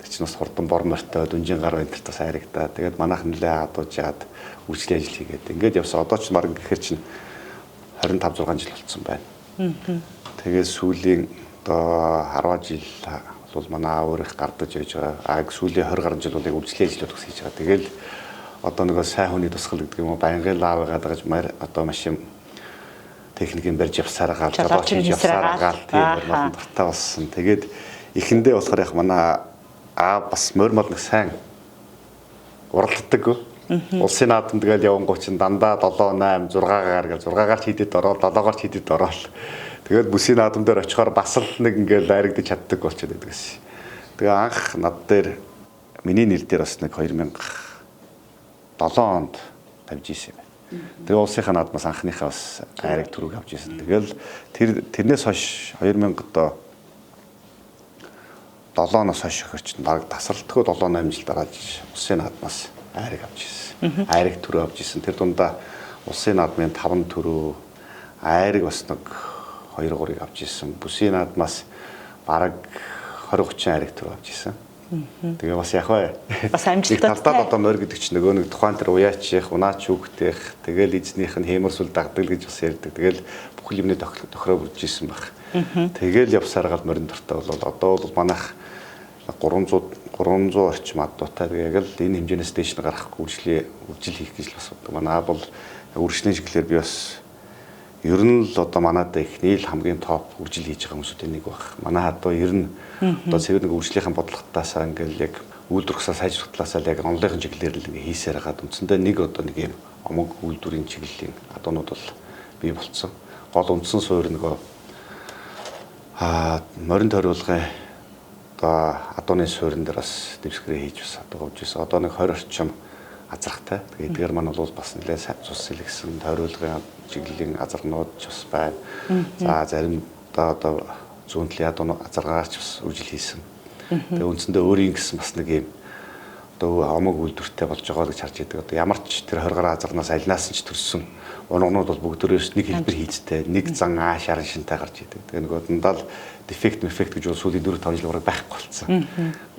тэр чинь бас хурдан бор морьтой дүнжин гар энтерт бас айрагдаа. Тэгээд манайх нэлээ адуужаад үйлчлэлийн ажил хийгээд ингээд явсан. Одоо ч баг гэхэр чинь 25 6 жил болцсон байна. Тэгээд сүүлийн одоо 10 жил бол манай аав өөрийнх гардаж байж байгаа. Аа сүүлийн 20 гаруй жил бол яг үйлчлэлийн ажлууд бас хийж байгаа. Тэгэл одоо нөгөө сайн хүний тусгал гэдэг юм уу байнгын лавгаа дагаж одоо машин техникийн барьж явсаар гаал жолооч хийж явсаар гаал тийм мормол дуртай болсон. Тэгээд эхэндээ болохоор яг манай аав бас мормол нэг сайн уралддаг. Улсын наадамд гээл явангуу чинь дандаа 7 8 6-гаар гээл 6-гаар ч хийдэд ороод 7-гаар ч хийдэд ороод. Тэгээд бүсийн наадам дээр очихоор бас л нэг ингээл айрагдаж чаддаг болчиход байдаг гэсэн. Тэгээ анх над дээр миний нэр дээр бас нэг 2007 онд тавьж исэн юм байна. Тэгээ улсынхаа наадмаас анхныхаа бас айраг төрөг авч исэн. Тэгэл тэрнээс хойш 2007 оноос хойш өхөрч баг тасралтгүй 7 8 жил дарааж улсын наадмаас айраг авч исэн. Айраг төрөө авч исэн. Тэр дундаа улсын наадмын 5 төрөө айраг бас нэг 2 3-ыг авч исэн. Бүсийн наадмаас бараг 20 30 айраг төрөө авч исэн. Тэгээ бас яг бай. Бас амжилттай. Талдаа одоо морь гэдэг чинь нөгөө нэг тухайн тэр уяачих, унаач хүүхдэх, тэгэл эзнийх нь хэмэр сүл дагдаг гэж бас ярьдаг. Тэгэл бүх юмны тохироо бүрж исэн баг. Тэгэл явсаар гал морин дуртай бол одоо бол манайх 300 орчим адуутай. Тэгээ яг л энэ хэмжээнээс дээш нь гарахгүй үржил хийх гэж л бас боддог. Манай бол үржлийн чиглэлээр би бас ер нь л одоо манайд ихний л хамгийн топ үржил хийж байгаа хүмүүсүүдийн нэг баг. Манай хадуу ер нь одоо цэвэр нэг үржлийнхэн бодлоготаасаа ингээл яг үйлдвэрлэсээ сайжрах талаасаа л яг онлайн чиглэлээр л ингээ хийсээр хагаад үндсэндээ нэг одоо нэг юм омог үйлдвэрийн чиглэлийн адуунууд бол бий болцсон. Гол үндсэн суурь нөгөө морин тойруулгын одоо адууны суурин дээр бас дэвсгэрээ хийж бас адуу явж байсан. Одоо нэг 20 орчим азаргатай. Тэгээ эдгээр маань бол бас нэлээд цус сэлгсэн тойруулгын чиглэлийн азарганууд ч бас байна. За зарим одоо зүүн талын адуу азаргаач бас үржил хийсэн. Тэгээ үндсэндээ өөрийн гэсэн бас нэг юм одоо омог үйлдвэртэй болж байгаа гэж харж байдаг. Одоо ямар ч тэр 20 гаруй азарнаас алинаас нь ч төрсөн унганууд бол бүгдээрээс нэг хэлбэр хийцтэй, нэг зан ааш аран шинтэй гарч идэг. Тэгээ нөгөө дандаа л дефект мефект гэж бол сүүлийн 4-5 жил бараг байхгүй болсон.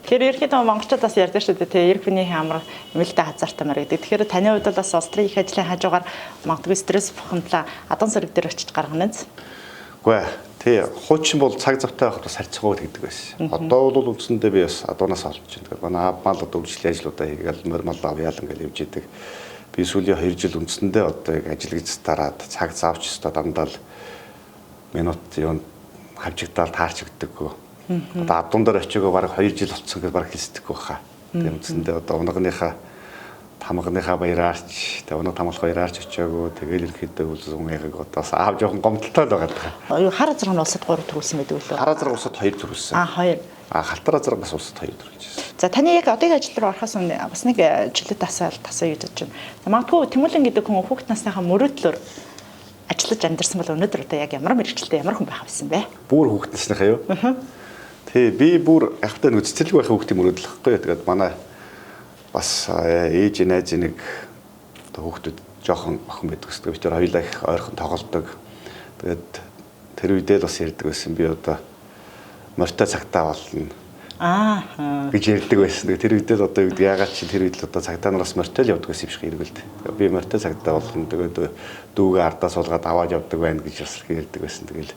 Тэгэхээр ерөнхийдөө монголчууд бас ярьдаг шүү дээ, тий, эр хүний амар нэмэлттэй хазаартай маар гэдэг. Тэгэхээр таны хувьд бол бас улс төрийн их ажлын хажуугаар магадгүй стресс бухимдлаа адуу сэрэг дээр очиж гаргана биз? Үгүй ээ. Тий, хуучин бол цаг завтай байхад бас харьцангуй гэдэг байсан. Одоо бол үндсэндээ би бас адуунаас олж байна. Тэгэхээр манай аав мал одоо үйлчлэлийн ажлуудаа хийгээл мормол авъяал ингээл явж идэг. Би сүүлийн 2 жил үндсэндээ одоо яг ажил гэж дараад цаг завч өстой дандаа л минут юунд хавжигдаал таарч өгдөггүй. Одоо адуун дээр очиагаа бараг 2 жил болцсон гэж бараг хэлсдэггүй хаа. Тэгээ үндсэндээ одоо унгааныхаа тамганыхаа баяраарч, тэгээ унаг тамгалах баяраарч очиагүй. Тэгэл ерөнхийдөө үлз унгайг одоо бас аав жоохон гомдолтой л байгаа даа. Юу хар азарга нь улсад 3 төрүүлсэн байдаг үлээ? Хар азарга улсад 2 төрүүлсэн. Аа 2. А халтар азарга бас улсад 2 төрүүлж байсан. За таны яг одоогийн ажил руу орохоос өмнө бас нэг чөлөөт асаал тасаа гэж бодож байна. Магадгүй Тэмүүлэн гэдэг хүн хүүхд насныхаа мөрөөдлөөр ажиллаж амьдарсан бол өнөөдөр одоо яг ямар мэргэжилтэй ямар хүн байх байсан бэ? Бүр хүүхд насныхаа юу? Тий, би бүр явахтай нэг цэцэрлэг байх хүүхдийн мөрөөдөл гэхгүй. Тэгээд манай бас ээж найз нэг одоо хүүхдүүд жоохон охин байдаг гэсэн. Би тэр хоёулаа их ойрхон тоглолдог. Тэгээд тэр үедээ л бас ярьдаг байсан. Би одоо морьтой цагтаа болно. Аа гэж ярьдаг байсан. Тэр үед л одоо юу гэдэг яагаад чи тэр үед л одоо цагдаа нараас морьтой л явдаг байсан юм шиг эргэлд. Би морьтой цагдаа болгоно. Тэгээд дүүгээ ардаа суулгаад аваад явдаг байна гэж бас ярьдаг байсан. Тэгэл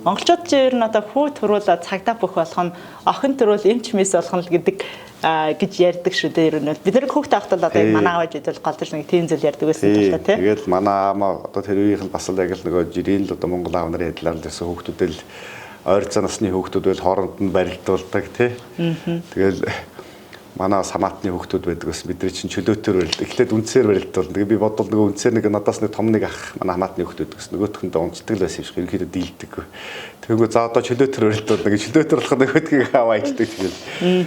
Монголчууд ч ер нь одоо хүү төрүүл цагдаа бүх болох нь охин төрүүл эмч мэс болох нь л гэдэг гэж ярьдаг шүү дээ ер нь. Бид нар хүүхдээ авахтал одоо манай аав ээж бол голдож нэг тийм зүйл ярьдаг байсан талаа тий. Тэгэл манай аав одоо тэр үеийнх нь бас л яг л нөгөө жирийн л одоо Монгол аав нарын адилаар л байсан хүүхдүүдэл ойр заа насны хүүхдүүд байл хооронд нь барилдуулдаг тий. Тэгэл манай самаатны хүүхдүүд байдаг бас бидний чинь чөлөөтөр барилд. Эхлээд үнцээр барилдуул. Тэгээ би бодвол нөгөө үнцээр нэг надаас нэг том нэг ах манай хамаатны хүүхдүүд гэсэн нөгөөхөндөө унцдаг л байсан юм шиг ерөнхийдөө дийлдэг. Тэгэнгүүт за одоо чөлөөтөр барилдуул. Нэг чөлөөтөр болох нөгөөдгийг аваа ичдэг тэгэл.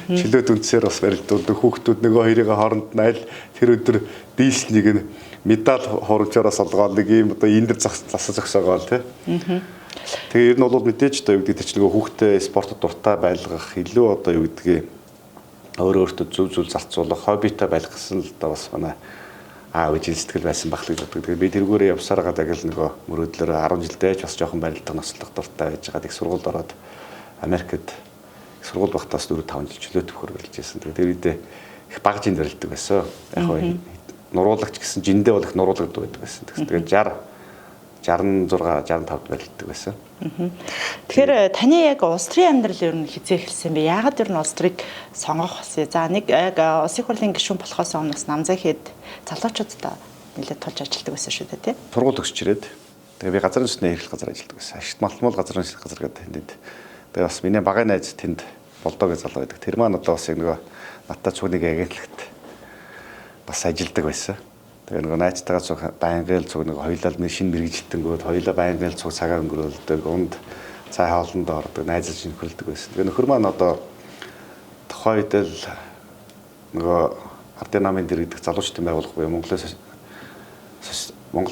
Чөлөөт үнцээр бас барилдуулдаг. Хүүхдүүд нөгөө хоёрын хооронд нь аль тэр өдөр дийлснийг нь медаль хурамчаараа солгоол нэг ийм одоо энэ дэр засаж зогсоогоол тий. Тэгээ ер нь бол мэдээж одоо юу гэдэг чинь нөгөө хүүхдээ спортод дуртай байлгах илүү одоо юу гэдгийг өөрөө өөртөө зөв зүйл зарцуулах, хоббитой байлгах гэсэн л одоо бас манай аав ээжийн сэтгэл байсан байх л гэж боддог. Тэгээ би тэргүүрээ явсаар гадаг л нөгөө мөрөөдлөөр 10 жилдээ ч бас жоохон барилдах, ноцлох дуртай байж байгаа. Их сургуульд ороод Америкт их сургууль багтаас 4-5 жил чөлөө төвхөр барилж байсан. Тэгээ тэр үедээ их бага жинд барилдаг байсан. Яг хөө нуруулагч гэсэн жиндээ бол их нуруулагддаг байдаг байсан. Тэгээ 60 66 65-д барилддаг байсан. Тэгэхээр таны яг улс төрийн амьдрал ер нь хизээ эхэлсэн бэ? Яагаад ер нь улс төрийг сонгох болсон? За нэг яг улсын хурлын гишүүн болохоос өмнө бас намзаа хэд залуучуудтай нэлээд тулж ажилладаг байсан шүү дээ, тий? Сургууль төгсч ирээд тэгээ би газрын төсний эрхлэх газар ажилладаг байсан. Ашигт малтмал газрын төсний газар гэдэг тэнд. Тэгээ бас миний багын найз тэнд Болдоо гэж залуу байдаг. Тэр маань одоо бас яг нөгөө надтай цуг нэг агентлагт бас ажилладаг байсан. Тэгээ нөгөө найзтайгаа цуг байнгын цуг нэг хоёулаа шинэ мэргэжилтэнгүүд хоёулаа байнгын цуг цагаа өнгөрөөлдөг, унд цай хоолнд ордог, найзалж нөхөрлөдөг байсан. Тэгээ нөхөр маань одоо тухайн үед л нөгөө Ардын намын дэр гэдэг залуучдын байгууллага буюу Монголын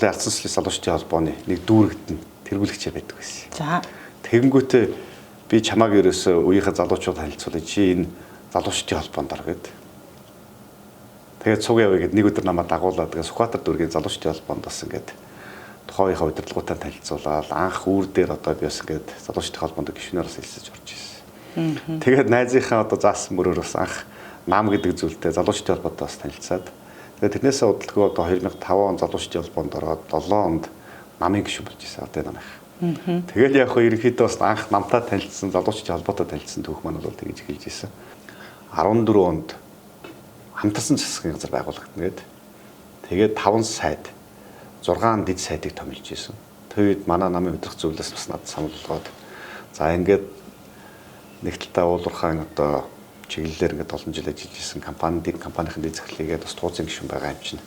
Ардсан социалист залуучдын холбооны нэг дүүрэгт нь тэргүүлэгчээ байдаг байсан. За. Тэгэнгүүтээ би чамааг ерөөсөө үеийнхээ залуучууд харилцуулъя. Чи энэ залуучдын холбоонд ор гэд. Тэгээд цуг явъя гэд нэг өдөр намайг дагуулад тэгээ Сүхбаатар дүүргийн залуучдын холбоонд бас ингээд тухайн үеийнхээ удирдлагуудтай танилцуулаад анх үүр дээр одоо би бас ингээд залуучдын холбоонд гишүүнээр бас элсэж орж ирсэн. Тэгээд найзынхаа одоо заасан мөрөөр бас анх нам гэдэг зүйлтэй залуучдын холбоотой бас танилцаад тэгээд тэрнээсээ удалгүй одоо 2005 он залуучдын холбоонд ороод 7 онд намын гишүүн болж ирсэн одоо намынх. Тэгэл яг хөө ерөнхийдөө бас анх намтай танилцсан залуучдын холбоотой танилцсан түүх маань бол тэгж эхэлж ирсэн. 14 онд хамтарсан засгийн газар байгуулагдана гэд. Тэгээд 5 сайд 6 дэд сайдыг томилж исэн. Тэр үед манай намын удирдах зөвлөлөөс бас надад санал болгоод за ингээд нэг талдаа уулуурхаан одоо чиглэлээр ингээд олон жил ажиллаж исэн компанийн дэд захирлыгээд бас тууцын гишүүн байгаа юм чинь.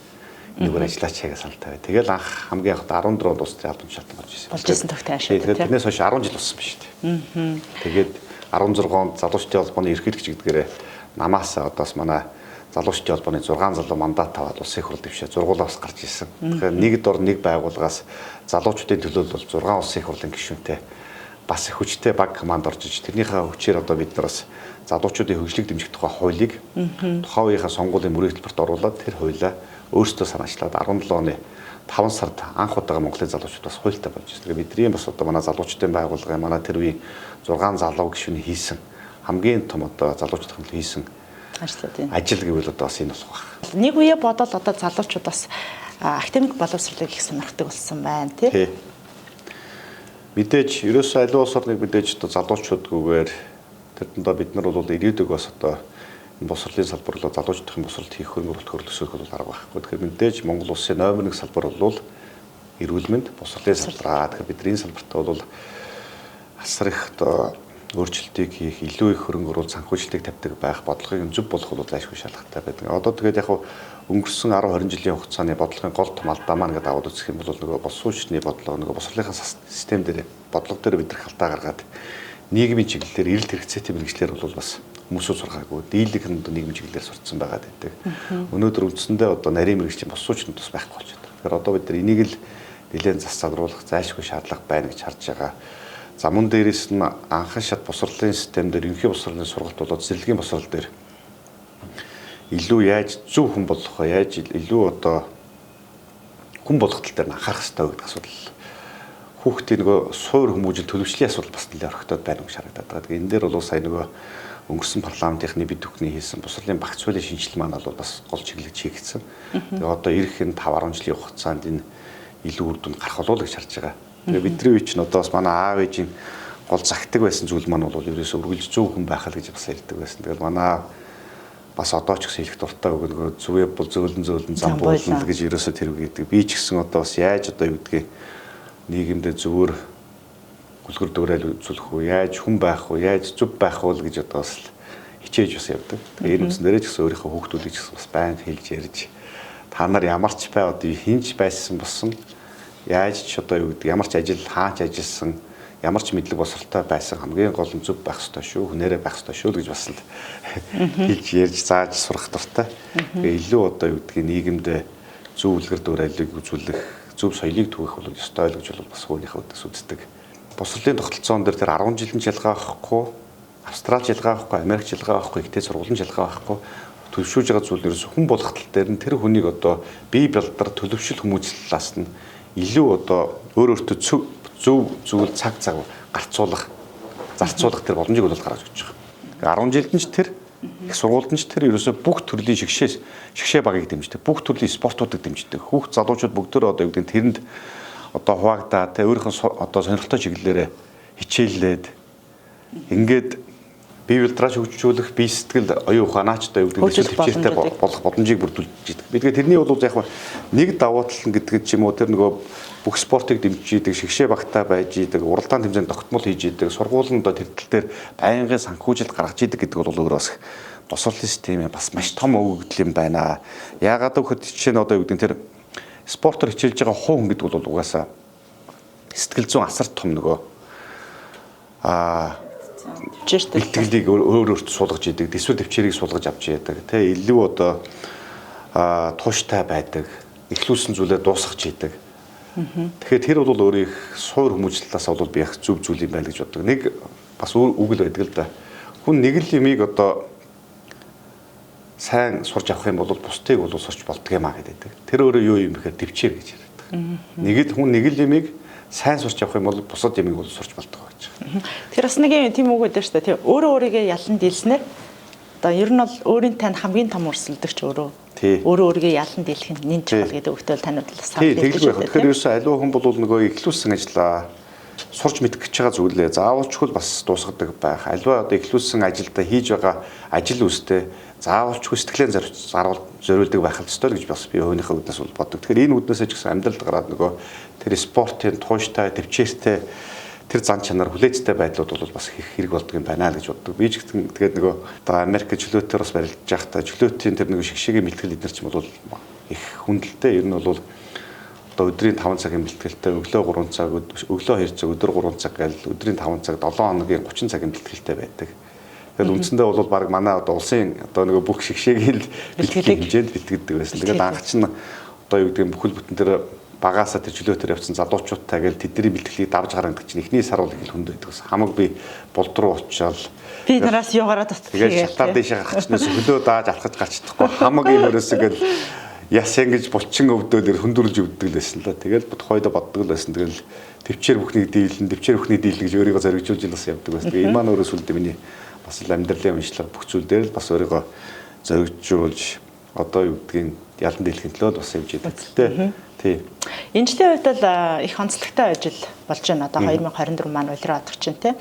Энэгээр ажиллаач гэж санал тавиа. Тэгэл анх хамгийн анх 14 онд улс төрийн албан тушаалтан болж исэн. Болж исэн төгтэй ашиг. Тэгээд тэрнээс хойш 10 жил болсон ба шүү дээ. Тэгээд 16 онд залуучдын холбооны ерөнхийлөгч гэдгээрээ намаас одоо бас манай залуучдын холбооны 6 залуу мандат аваад улсын их хурл дэвшээ зургуулаас гарч ирсэн. Тэгэхээр нэг дор нэг байгууллагаас залуучдын төлөө бол 6 улсын их хурлын гишүүнтэй бас их хүчтэй баг команд орж иж тэрнийхээ хүчээр одоо бид нар бас залуучуудын хөгжлийг дэмжих тухай хуулийг тухайн үеийнхээ сонгуулийн мөрийн хөтөлбөрт оруулаад тэр хуулиа өөрсдөө санаачлаад 17 оны 5 сард анх удаага Монголын залуучууд бас хуультай болж ирсэн. Тэгэхээр бидний бас одоо манай залуучдын байгууллагын манай тэр үеийн 6 залуу гишүүний хийсэн хамгийн том одоо залуучдын хийсэн ажил гэвэл одоо бас энэ болох байх. Нэг үе бодвол одоо залуучууд бас академик боловсролыг их сонирхдаг болсон байна тий. Мэдээж ерөөсөө аливаа улс орныг мэдээж одоо залуучуудгүйгээр тэр дундаа бид нар бол ирээдүйг бас одоо энэ босрлын салбар бол залуучдын босролт хийх хөрөнгө оруулалт хөрөлсөх бол арга байхгүй. Тэгэхээр мэдээж Монгол улсын номер 1 салбар бол эрүүл мэнд босрлын салбар. Тэгэхээр бидний салбартаа бол асар их одоо өөрчлөлтийг хийх, илүү их хөрөнгө оруулалт санхүүжилтийг тавьдаг байх, бодлогыг зөв болох бол зайлшгүй шаардлагатай байдаг. Одоо тэгээд яг өнгөрсөн 10 20 жилийн хугацааны бодлогын гол том алдаа маань гэдэг аваад үзэх юм бол нөгөө болсон хүчний бодлого, нөгөө босрлынхаа систем дээр бодлого дээр бид нар халтаа гаргаад нийгмийн чиглэлээр эрэлт хэрэгцээтэй мэргэжлэр бол бас хүмүүсүүд сургаагүй, дийлэнх нь одоо нийгмийн чиглэлээр сурцсан байгаа гэдэг. Өнөөдөр үндсэндээ одоо нарийн мэргэжлийн болсон хүчнүүд бас байхгүй болж байна. Тэгэхээр одоо бид нар энийг л нэлээд зас задруулах зайлшгүй шаардлага байна гэж харж байгаа. За мөн дээрээс нь анхан шат босрлын систем дээр ерөнхий босрлын сургалт болоод зэрлэгийн босрол дээр илүү яаж зөв хүн болох вэ? Яаж илүү одоо хүн болох тал дээр анхаарах хэрэгтэй гэдэг асуудал Хүүхдийн нөгөө суур хүмүүжил төлөвшлийн асуудал бас нэлээд орхигдоод байна гэж харагдаад байгаа. Тэгээ энэ дээр бол сая нөгөө өнгөрсөн парламентынхны бид бүхний хийсэн бусралын багц хуулийн шинжилэл маань бол бас гол чиглэлд хийгдсэн. Тэгээ одоо ирэх энэ 5 10 жилийн хугацаанд энэ илүү үр дүнд гарах болов уу гэж харж байгаа. Тэгээ бидний үе чинь одоо бас манай аав ээжийн гол загтаг байсан зүйл маань бол ерөөсөө үргэлж зөв хүн байх л гэж бас ярьдаг байсан. Тэгэл манай бас одоо ч гэсэн хэлэх дуртай үг нөгөө зүвээ бол зөөлөн зөөлөн зам буулна гэж ерөөсөө тэр үг гэдэг. Би ч гэсэн одоо бас яаж одоо юу гэдгийг нийгэмдээ зөвөр гүлгэр дуурайл үзүүлэх үү, яаж хүн байх уу, яаж зөв байх уу гэж одоо бас хичээж бас явдаг. Тэгээ энэ үндсэн дээрээ ч гэсэн өөрийнхөө хүүхдүүдийг ч гэсэн бас байнга хэлж ярьж та нар ямар ч бай одоо хинч байсан болсон яаж ч одоо юу гэдэг ямар ч ажил хаач ажилласан ямар ч мэдлэг босролтой байсан хамгийн гол нь зөв байх ёстой шүү, хүнээрээ байх ёстой шүү гэж бас л хэлж ярьж зааж сурах дуртай. Тэгээ илүү одоо юу гэдгийг нийгэмдээ зөв үлгэр дуурайлыг үзүүлэх, зөв соёлыг түгээх бол ёстой л гэж бол бас хүүнийхээ үдээс үздэг. Босрлын тогтолцоон дээр тэр 10 жилийн ялгаа авахгүй, Австралич ялгаа авахгүй, Америкч ялгаа авахгүй, ихтэй сургуулийн ялгаа авахгүй төлөвшүүлж байгаа зүйл нь ерөөсө хүн болох тал дээр нь тэр хүнийг одоо бие балдар төлөвшил хүмүүжлэлээс нь илүү одоо өөр өөртөө зөв зүйл цаг цаг гарцуулах, зарцуулах тэр боломжийг бол гаргаж өгч байгаа. 10 жилд нь ч тэр их сургуульд нь ч тэр ерөөсө бүх төрлийн шигшээ багийг дэмждэг, бүх төрлийн спортуудыг дэмждэг. Хүүхд залуучууд бүгдөө одоо юу гэдэг нь тэрэнд одоо хуваагдаа тэ өөрийнх нь одоо сонирхолтой чиглэлээрээ хичээллээд ингээд бие балдраач хөгжүүлэх, бие сэтгэл оюун ухаанаач одоо юу гэдэг нь төвчээртэй болох боломжийг бүрдүүлж идэг. Би тэгээд тэрний бол яг нэг давуу тал нь гэдэг ч юм уу тэр нөгөө бүх спортыг дэмжиж идэг, шигшээ багтаа байж идэг, уралдаан тэмцээнд тогтмол хийж идэг, сургууль нь одоо тэр тал дээр байнгын санхүүжилт гаргаж идэг гэдэг бол өөрөө бас босрлын систем бас маш том өгөгдөл юм байна. Яагаад гэвэл жишээ нь одоо юу гэдэг нь тэр спортоор хичээлж байгаа хүн гэдэг бол угаасаа сэтгэл зүйн асар том нөгөө бэлтгэлийг өөр өөртөө суулгаж идэг, төсвөр төвчээрийг суулгаж авч яадаг, тэ илүү одоо тууштай байдаг, эхлүүлсэн зүйлээ дуусгах идэг. Тэгэхээр тэр бол өөрөө их суур хүмүүжлэлээс бол би их зөв зүйл юм байна гэж боддог. Нэг бас үг л байдаг л да. Хүн нэг л юмыг одоо сайн сурч авах юм бол бусдыг бол сурч болдго юм а гэдэг. Тэр өөрөө юу юм бэхээр төвчээр гэж яриад. Нэг л хүн нэг л юмыг сайн сурч авах юм бол бусад юмыг бол сурч болдгоо гэж. Тэгэхээр бас нэг юм тийм үг байдаг шүү дээ. Тийм өөрөө өөрийгөө ялан дийлснээр одоо ер нь бол өөрийн тань хамгийн том өрсөлдөгч өөрөө. Өөрөө өөрийгөө ялан дийлэх нь нэн чухал гэдэг үгтэй бол танууд л санал хэлдэг шүү дээ. Тэгэхээр ерөөсөө аливаа хүн бол нөгөө эхлүүлсэн ажлаа сурч мэдэх гэж байгаа зүйлээ заавалчгүй бас дуусгадаг байх. Аливаа одоо эхлүүлсэн ажилдаа хийж байгаа ажил үстэй заавалчгүй сэтгэлээ зориулдаг байх ёстой л гэж бас би өөрийнхөө үднээс бол боддог. Тэгэхээр энэ үднээсээ ч гэсэн амьдралд гараад нөгөө тэр спортын тууштай, төвчээртэй тэр зан чанар хүлээцтэй байдлууд бол бас их хэрэг болдог юм байна л гэж боддог. Би ч гэсэн тэгээд нөгөө одоо Америк чөлөөтөөр бас барилдаж байхдаа чөлөөтийн тэр нөгөө шигшээгийн бэлтгэл эднэр ч юм бол их хүндэлтэй. Ер нь бол одоо өдрийн 5 цагийн бэлтгэлтэй, өглөө 3 цаг, өглөө 2 цаг, өдөр 3 цаг гээл өдрийн 5 цаг, 7 хоногийн 30 цагийн бэлтгэлтэй байдаг. Тэгэл үндсэндээ бол баг манай одоо улсын одоо нөгөө бүх шигшээгийн бэлтгэлийн хэмжээнд бэлтгэдэг байсан. Тэгээд анх чинь одоо юу гэдэг нь бүхэл бүтэн тэр багаасаа тэр чөлөөтөр явцсан залуучуудтай гээл тэдний бэлтгэлийг давж гарна гэдэг чинь эхний сар бол их л хүнд байдаг ус. Хамаг би булд руу очиод би нараас юугаараа татдаг. Тэгээд шатаар дээшээ гарах чинээс хөлөө дааж алхаж гарч чадахгүй хамаг юм өрөөсөө гээл яс ингэж булчин өвдөөд хүндүрлж өвддөг л байсан л да. Тэгэл тухайдаа боддог л байсан. Тэгэл төвчээр бүхнийг дийлэн, төвчээр бүхнийг дийлэн гэж өөрийгөө зоригжуулж бас явдаг байсан. Тэгээ энэ маань өөрөө сүлдээ миний бас л амьдралын уншлага бүх зүйл дээр л бас өөрийгөө зоригжуулж одоо юу гэдгийг ялан дийлэхин төлөө бас явж идэг. Тэ. Тий. Энэ жилийн хувьд л их онцлогтой ажил болж байна. Одоо 2024 маань улирал одох чинь тий.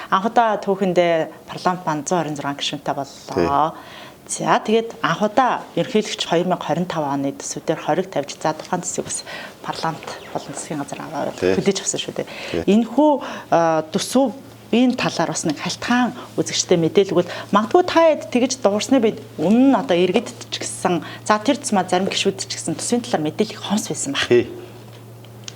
Анх удаа түүхэндээ парламент маань 126 гишүүнтэй боллоо. За тэгээд анх удаа ерөнхийлөгч 2025 оны төсвүүдээр хориг тавьж за тухайн төсвийг бас парламент болон засгийн газар аваад хүлээж авсан шүү дээ. Энэхүү төсөв энэ талаар бас нэг халтгаан үзэгчтэй мэдээлэл өгвөл магадгүй та хэд тэгж дуурсны бид өмнө нь одоо иргэдд ч гэсэн за тэр тусмаа зарим гишүүд ч гэсэн төсвийн талаар мэдээлэл хомс байсан баг.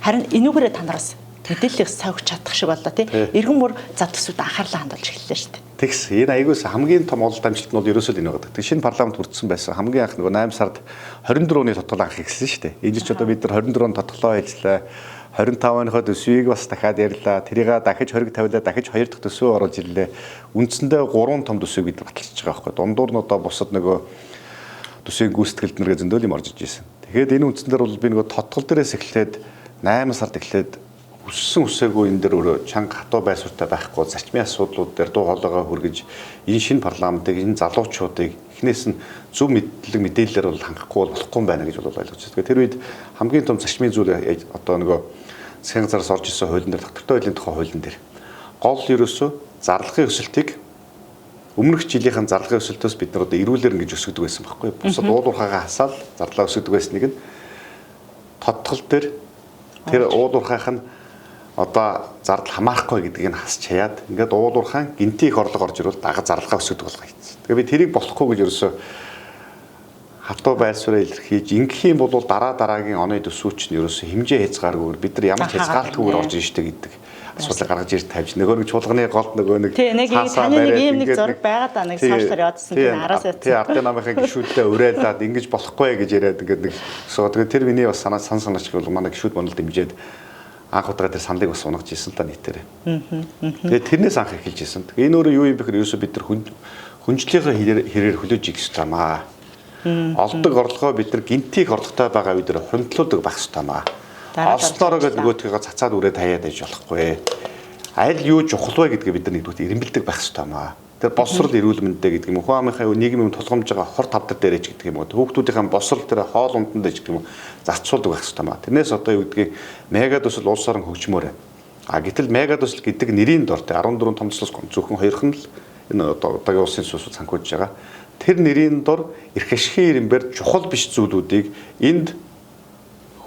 Харин энүүгээрээ та нараас мэдээллийг сойгч чадах шиг боллоо тий. Иргэн мөр за төсвүүд анхаарлаа хандуулж эхэллээ шүү дээ. Тэгс энэ аягуус хамгийн том ололт амжилт нь бол ерөөсөө л энэ байгаа. Тэг шинэ парламент бүрдсэн байсан. Хамгийн анх нөгөө 8 сард 24 оны тодтол анх эхэлсэн шүү дээ. Энэ ч одоо бид нар 24 он тодтолоо ажиллаа. 25 оныхоо төсвийг бас дахиад ярьлаа. Тэрийг дахиж хориг тавилаа, дахиж 2 дахь төсвөө оруулж ирлээ. Үндсэндээ 3 том төсвийг бид баталчихж байгаа байхгүй. Дундуур нь одоо бусад нөгөө төсвийн гүйцэтгэлд нэргээ зөндөл юм орж иж ирсэн. Тэгэхээр энэ үндсэн дээр бол би нөгөө тодтол дээрээс эхлээд 8 сард эхлээд Хүссэн үсээгүй энэ дэр өөрөө чанга хатуу байр суурьтай байхгүй зарчмын асуудлууд дээр дуу хоолойгоо хүргэж энэ шинэ парламентыг, энэ залуучуудыг эхнээс нь зөв мэдлэг мэдээллээр бол хангахгүй бол болохгүй юм байна гэж бол ойлгож байна. Тэгэхээр тэр үед хамгийн том зарчмын зүйл одоо нөгөө засгийн газараас орж ирсэн хуулийн дээр, татвартай байдлын тухай хуулийн дээр гол ерөөсөө зарлахын өсөлтийг өмнөх жилийнхэн зарлагын өсөлтөөс бид нар одоо эрүүлэр ингэж өсгөдөг байсан байхгүй. Бусад уулуурхаагаа хасаал зарлаа өсгөдөг байсныг нь тодтгол дээр тэр уулуурхаах нь одоо зардал хамаарахгүй гэдгийг нь хасч хаяад ингээд уулуурхаан гинти их орлого орж ирвэл дага зарлахаа өсгөдөг болгоо хийсэн. Тэгээ би тэрийг болохгүй гэж ерөөсөө хатуу байр сууриа илэрхийлж ингэх юм бол дараа дараагийн оны төсвүүч нь ерөөсөө хэмжээ хязгааргүйгээр бид нар ямар ч хязгаарлалтгүйгээр орж ийн штэ гэдэг асуудлыг гаргаж ирж тавьж нөгөө нэг чуулганы голд нөгөө нэг тий нэг таны нэг ийм нэг зураг байгаа да нэг сошиалар явуулсан тийм араас явсан. Тий ардын намынхаа гишүүдтэй уриалаад ингэж болохгүй гэж яриад ингээд нэг тэгээ тэр миний бас санаа сан санаач гэвэл манай гишүүд монол дэмжиж анх удаага тэр саналыг бас унгаж ирсэн л да нийтээр. Тэгээд тэрнээс анх эхэлж ирсэн. Тэгээ энэ өөрөө юу юм бэ гэхээр ерөөсөө бид нар хүнжлийнхээ хэрээр хүлээж ийх ёстой юм аа. Олдог орлогоо бид нар гинти их орлоготой байгаа үед хунтлуулдаг байх ёстой юм аа. Олснороо гэж нөгөөдхийгөө цацаад үрээ таяад байж болохгүй. Аль юу чухал вэ гэдгээ бид нар нэгдүгээр эрэмбэлдэг байх ёстой юм аа. Тэр босрол эрүүл мэндэ гэдэг юм уу, хүн амынхаа нийгмийн тулгамж байгаа хор тавдар дээрээ ч гэдэг юм уу, хүүхдүүдийнхээ босрол дээр хоол унданд ч гэдэг юм уу, зарцуулдаг байх ёстой юм аа. Тэрнээс одоо юу гэдгийг мега төсөл улс орон хөгжмөр байна. А гэтэл мега төсөл гэдэг нэрийн дор 14 том төслөөс зөвхөн хоёрхан л энэ одоо одоогийн улсын сүсүүд санхүүжж байгаа. Тэр нэрийн дор эрх ашигын ирэмбэр чухал биш зүйлүүдийг энд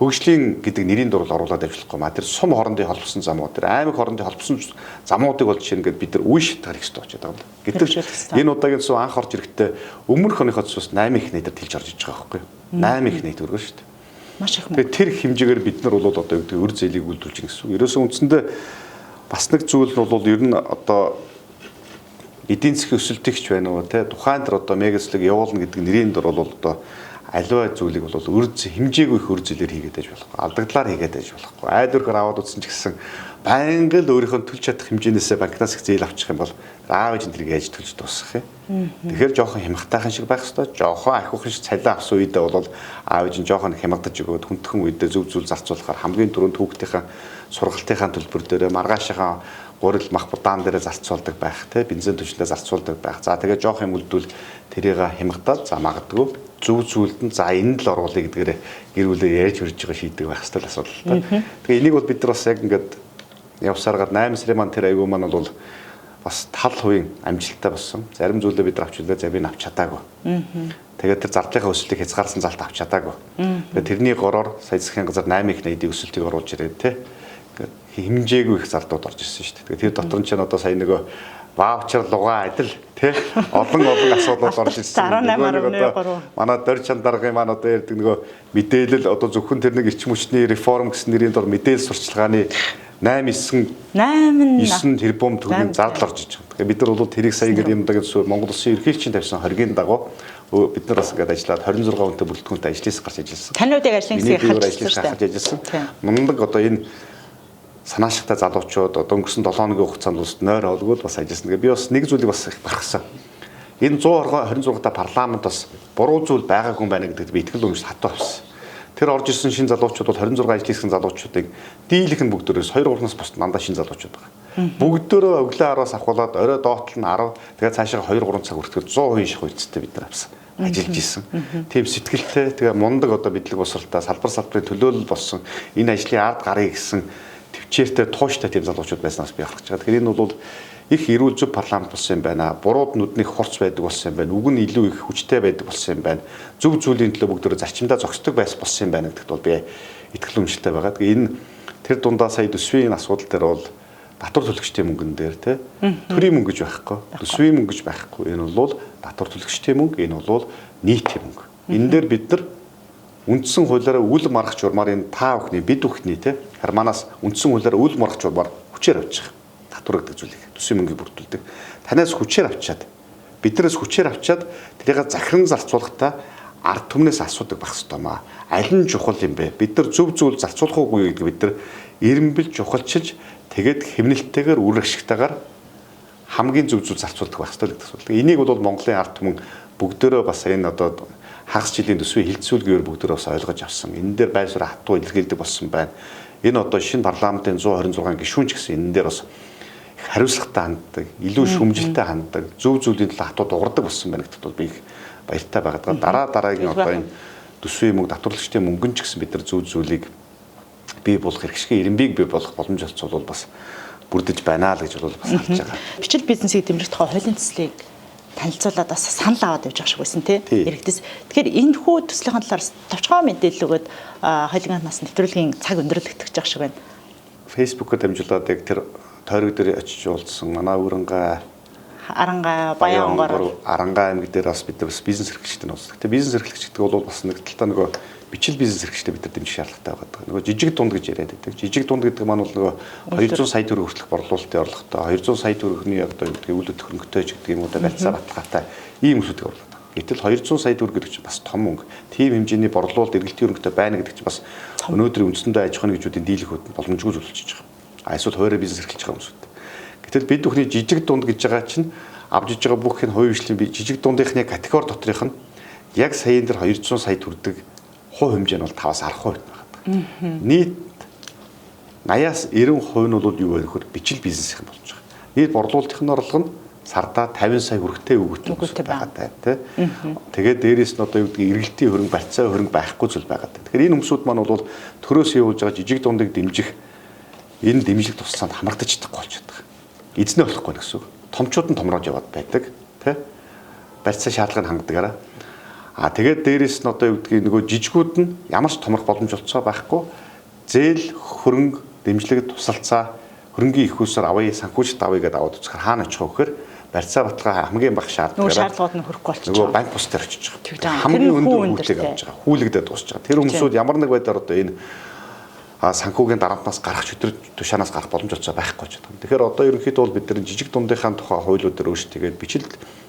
хөгжлийн гэдэг нэрийн дурал оруулаад авчлахгүй маа. Тэр сум хоорондын холбосон замууд, тэр аймаг хоорондын холбосон замуудыг бол жишээ нь ингээд бид нар үе шатгаар их ёстой болчиход байгаа юм. Гэтэл энэ удаагийн төсөв анх орж ирэхдээ өмнөх оныхоо төсвөөс 8 их нийтээр тэлж орж иж байгаа байхгүй юу? 8 их нийт өргөн шүү дээ. Маш их. Тэгээд тэр хэмжээгээр бид нар бол одоо юу гэдэг өр зээлийг үйлдвэрлэж гин гэсэн. Ерөөсөө үндсэндээ бас нэг зүйл нь бол ер нь одоо эдийн засгийн өсөлтөгч байна уу те тухайн тэр одоо мега төслийг явуулна гэдэг нэрийн дор бол одоо аливаа зүйлийг бол өр хэмжээгүй их өр зээлээр хийгээд байж болохгүй. Алдагдлаар хийгээд байж болохгүй. Айл өрхөр аваад утсан ч гэсэн байнга л өөрийнхөө төлж чадах хэмжээнээсээ банкнаас их зээл авчих юм бол аав ээж нь тэрийг яаж төлж дуусгах юм. Тэгэхээр жоохон хямгатайхан шиг байх хэвээр, жоохон ахиухан шиг цалин авсан үедээ бол аав ээж нь жоохон хямгадаж өгөөд хүндхэн үедээ зөв зүйл зарцуулахаар хамгийн түрүүнд хүүхдийнхээ сургалтынхаа төлбөр дээрээ маргаашийнхаа гурил мах будаан дээрээ зарцуулдаг байх, тэ бензин түвшиндээ зарцуулдаг байх. За тэгээ жоох юм үлдвэл тэрийг хямгадаад за магадгүй зөв зүйлд нь за энд л оруулъя гэдгээрээ гэр бүлээ ярьж хөрж байгаа шийдэг байх хэрэгтэй асуудал л та. Тэгээ энийг бол бид нар бас яг ингээд явсаар гад 8 сарын маань тэр аягүй маань бол бас тал хувийн амжилттай болсон. Зарим зүйлээ бид нар авч үлээ, зарим нь авч чадаагүй. Тэгээд тэр зардлынхаа өсөлтийг хязгаарласан залт авч чадаагүй. Тэгээд тэрний гороор сая засгийн газар 8 их 80-ийн өсөлтийг оруулж ирээд тэ хэмжээгүй их зардууд орж ирсэн шүү дээ. Тэгээд тэр дотор нь ч одоо сая нөгөө ваучер лугаа адил тий олон олон асуудлууд орж ирсэн. 18.3 манай дор чандаргын маань одоо ярьдаг нөгөө мэдээлэл одоо зөвхөн тэр нэг эрчим хүчний реформ гэсэн нэрийн дор мэдээлэл сурчлагын 8 9 8 9 тэрбум төгрөгийн зардал орж иж байгаа. Тэгэхээр бид нар бол тэрийг сая ингээд юм даа гэсэн Монгол улсын ерөнхийлөгчийн тавьсан хоригын дагуу бид нар бас ингээд ажиллаад 26 хүнтэй бүрэлдэхүүнтэй ажлаас гарч ажилласан. Таны үед яг ажлын хэсгийг харж ажилласан. Мундаг одоо энэ санаашигтай залуучууд одоо өнгөрсөн 7 хоногийн хугацаанд улс нойр олгол бас ажилласан. Тэгээ би бас нэг зүйлийг бас их бархсан. Энэ 126 та парламент бас буруу зүйл байгаагүй юм байна гэдэгт би итгэл үнэмш хатуу авсан. Тэр орж ирсэн шинэ залуучууд бол 26 ажил хийсэн залуучуудыг дийлэх нь бүгдээрээс 2 3-наас бус дандаа шинэ залуучууд байгаа. Бүгдөө өглөө 10-аас авахуулаад орой доотл нь 10 тэгээ цаашаа 2 3 цаг хүртэл 100% шахуу эцэстээ бид нар авсан. Ажиллаж исэн. Тийм сэтгэлтэй тэгээ мундаг одоо мэдлэг босралтай салбар салбарын төлөөлөл болсон энэ ажлын ард гарыг гэсэн төвчээртэй тууштай тийм залуучууд байснаас би харж байгаа. Тэгэхээр энэ бол их эрүүл зөв парламент болсон юм байна. Бурууд нүдний хурц байдаг болсон юм байна. Үг нь илүү их хүчтэй байдаг болсон юм байна. Зөв зүйлийн төлөө бүгдөө зарчимдаа зогсдог байсан болсон юм байна гэдэгт бол би итгэл үнэмшилтэй байгаа. Тэгээ энэ тэр дундаа сая төсвийн асуудал дээр бол татвар төлөгчдийн мөнгөн дээр тий төрийн мөнгө гэж байхгүй, төсвийн мөнгө гэж байхгүй. Энэ бол татвар төлөгчдийн мөнгө, энэ бол нийтийн мөнгө. Энэ дээр бид нар үндсэн хуулиараа үл маргах журмаар энэ та бүхний бид бүхний тий харманаас үндсэн хуулиараа үл маргах журмаар хүчээр авчих татвар гэдэг зүйлийг төсвийн мөнгийг бүрдүүлдэг. Танаас хүчээр авчаад биднээс хүчээр авчаад тэрийг захиран зарцуулахдаа ард түмнээс асуудаг байх ёстой маа. Аль нь чухал юм бэ? Бид нар зөв зүйл зарцуулах уугүй гэдэг бид нар эренбэл чухалчилж тэгээд хэмнэлттэйгээр үр ашигтайгаар хамгийн зөв зүйл зарцуулдаг байх ёстой гэдэг асуудал. Энийг бол Монголын ард түмэн бүгдөө бас энэ одоо хагас жилийн төсвийн хилцүүлгээр бүгдөө бас ойлгож авсан. Энэ дээр байр суурь хатуу илэрхийлдэг болсон байна. Энэ одоо шинэ парламентын 126 гишүүн ч гэсэн энэ дээр бас их хариуцлагатай ханддаг, илүү шүмжилтэй ханддаг, зөв зүйлийн төлөө хатуу дуурдаг болсон байна гэдэгт бол би их баяртай байгаа. Дараа дараагийн одоо энэ төсвийн мөнгө, татварлагчдын мөнгөн ч гэсэн бид нар зөв зүйлийг бий болгох, эрхшгийн ирэмбийг бий болгох боломж олцол бол бас бүрдэж байна л гэж бол бас харж байгаа. Бичил бизнесийг дэмжих тухай хуулийн төслийг танилцуулаад бас санал аваад явж байгаа шиг байсан тий иргэдэс. Тэгэхээр энэ хүү төслийнхэн талаар товчхон мэдээлэл өгөөд хуулийн нас нэвтрүүлгийн цаг өндөрлөгдөх гэж байгаа шиг байна. Facebook-оор дамжуулаад яг тэр тойрог дээр очиж уулзсан манай Өрөнгай, Аранга, Баян-Онгор, Аранга аймаг дээр бас бид нар бас бизнес эрхлэгчтэй уулздаг. Тэгээ бизнес эрхлэгч гэдэг бол бас нэг талдаа нөгөө бичил бизнес эрхлэгчтэй бид нар дэмжих шаардлагатай байгаа. Нөгөө жижиг дунд гэж яриад байдаг. Жижиг дунд гэдэг маань бол нөгөө 200 сая төгрөг хүртэлх борлуулалтын орлоготой, 200 сая төгрөгийн одоо юу гэдгийг үйл хөдлөх хөрөнгөтэй ч гэдэг юм уу да барьцаа баталгаатай ийм хүмүүсийг орлоод. Гэтэл 200 сая төгрөг гэдэг чинь бас том мөнгө. Тийм хэмжээний борлуулалт эргэлтийн хөрөнгөтэй байна гэдэг чинь бас өнөөдрийн үндсэндээ аж ахуйн нэгжүүдийн дийлэх хөдөлгөөн боломжгүй зүйл болчихж байгаа. А эсвэл хуваарь бизнес эрхэлж байгаа хүмүүсүүд. Гэтэл бид бүхний жижиг дунд гэж байгаа чинь авч иж байгаа бүх энэ хувийн хвшлийн би жижиг дундынхны категори доторх нь яг саяын дээр 200 сая төрдөг хувь хэмжээ нь бол 5-аас 10% байна. Нийт 80-аас 90% нь бол юу вэ гэхээр бичил бизнесийнхэн болж байгаа. Нийт борлуулалтын орлого нь сардаа 50 сая хүрэхтэй өгөөтэй байгаа тий. Тэгээд дээрээс нь одоо юу гэдгийг эргэлтийн хөрөнгө, барьцаа хөрөнгө байхгүй зүйл байгаа. Тэгэхээр энэ хүмүүсүүд маань бол төрөөс явуулж байгаа жижиг дундыг дэмжих энэ дэмжлэг тусалсанд хамрагдаж чадахгүй болчиход байгаа. Эзнээ болохгүй гэсэн үг. Томчууд нь томроод яваад байдаг тий. Барьцаа шаардлагыг хангадгаараа. А тэгээд дээрээс нь одоо юу гэдгийг нөгөө жижигүүд нь ямар ч томрох боломж олцоо байхгүй. Зээл, хөрөнгө, дэмжлэг тусалцаа хөрөнгийн их усээр авъя, санхүүжилт авъя гэдээ аваад үзэхээр хаана очих вэ гэхээр барьцаа баталгаа хамгийн бага шаардлагаар шаардлагууд нь хүрэхгүй болчихж байгаа. Нөгөө банк бус дээр очиж байгаа. Хамгийн өндөр хүүтэйг авч байгаа. Хүлэгдээд дуусч байгаа. Тэр хүмүүсүүд ямар нэг байдлаар одоо энэ санхүүгийн дарамтнаас гарах чөтгөр тушаанаас гарах боломж олцоо байхгүй ч гэдэг. Тэгэхээр одоо ерөнхийдөө бол бид нар жижиг дундынхаа тухай хуулиуд дээр өөрчлөлт бичил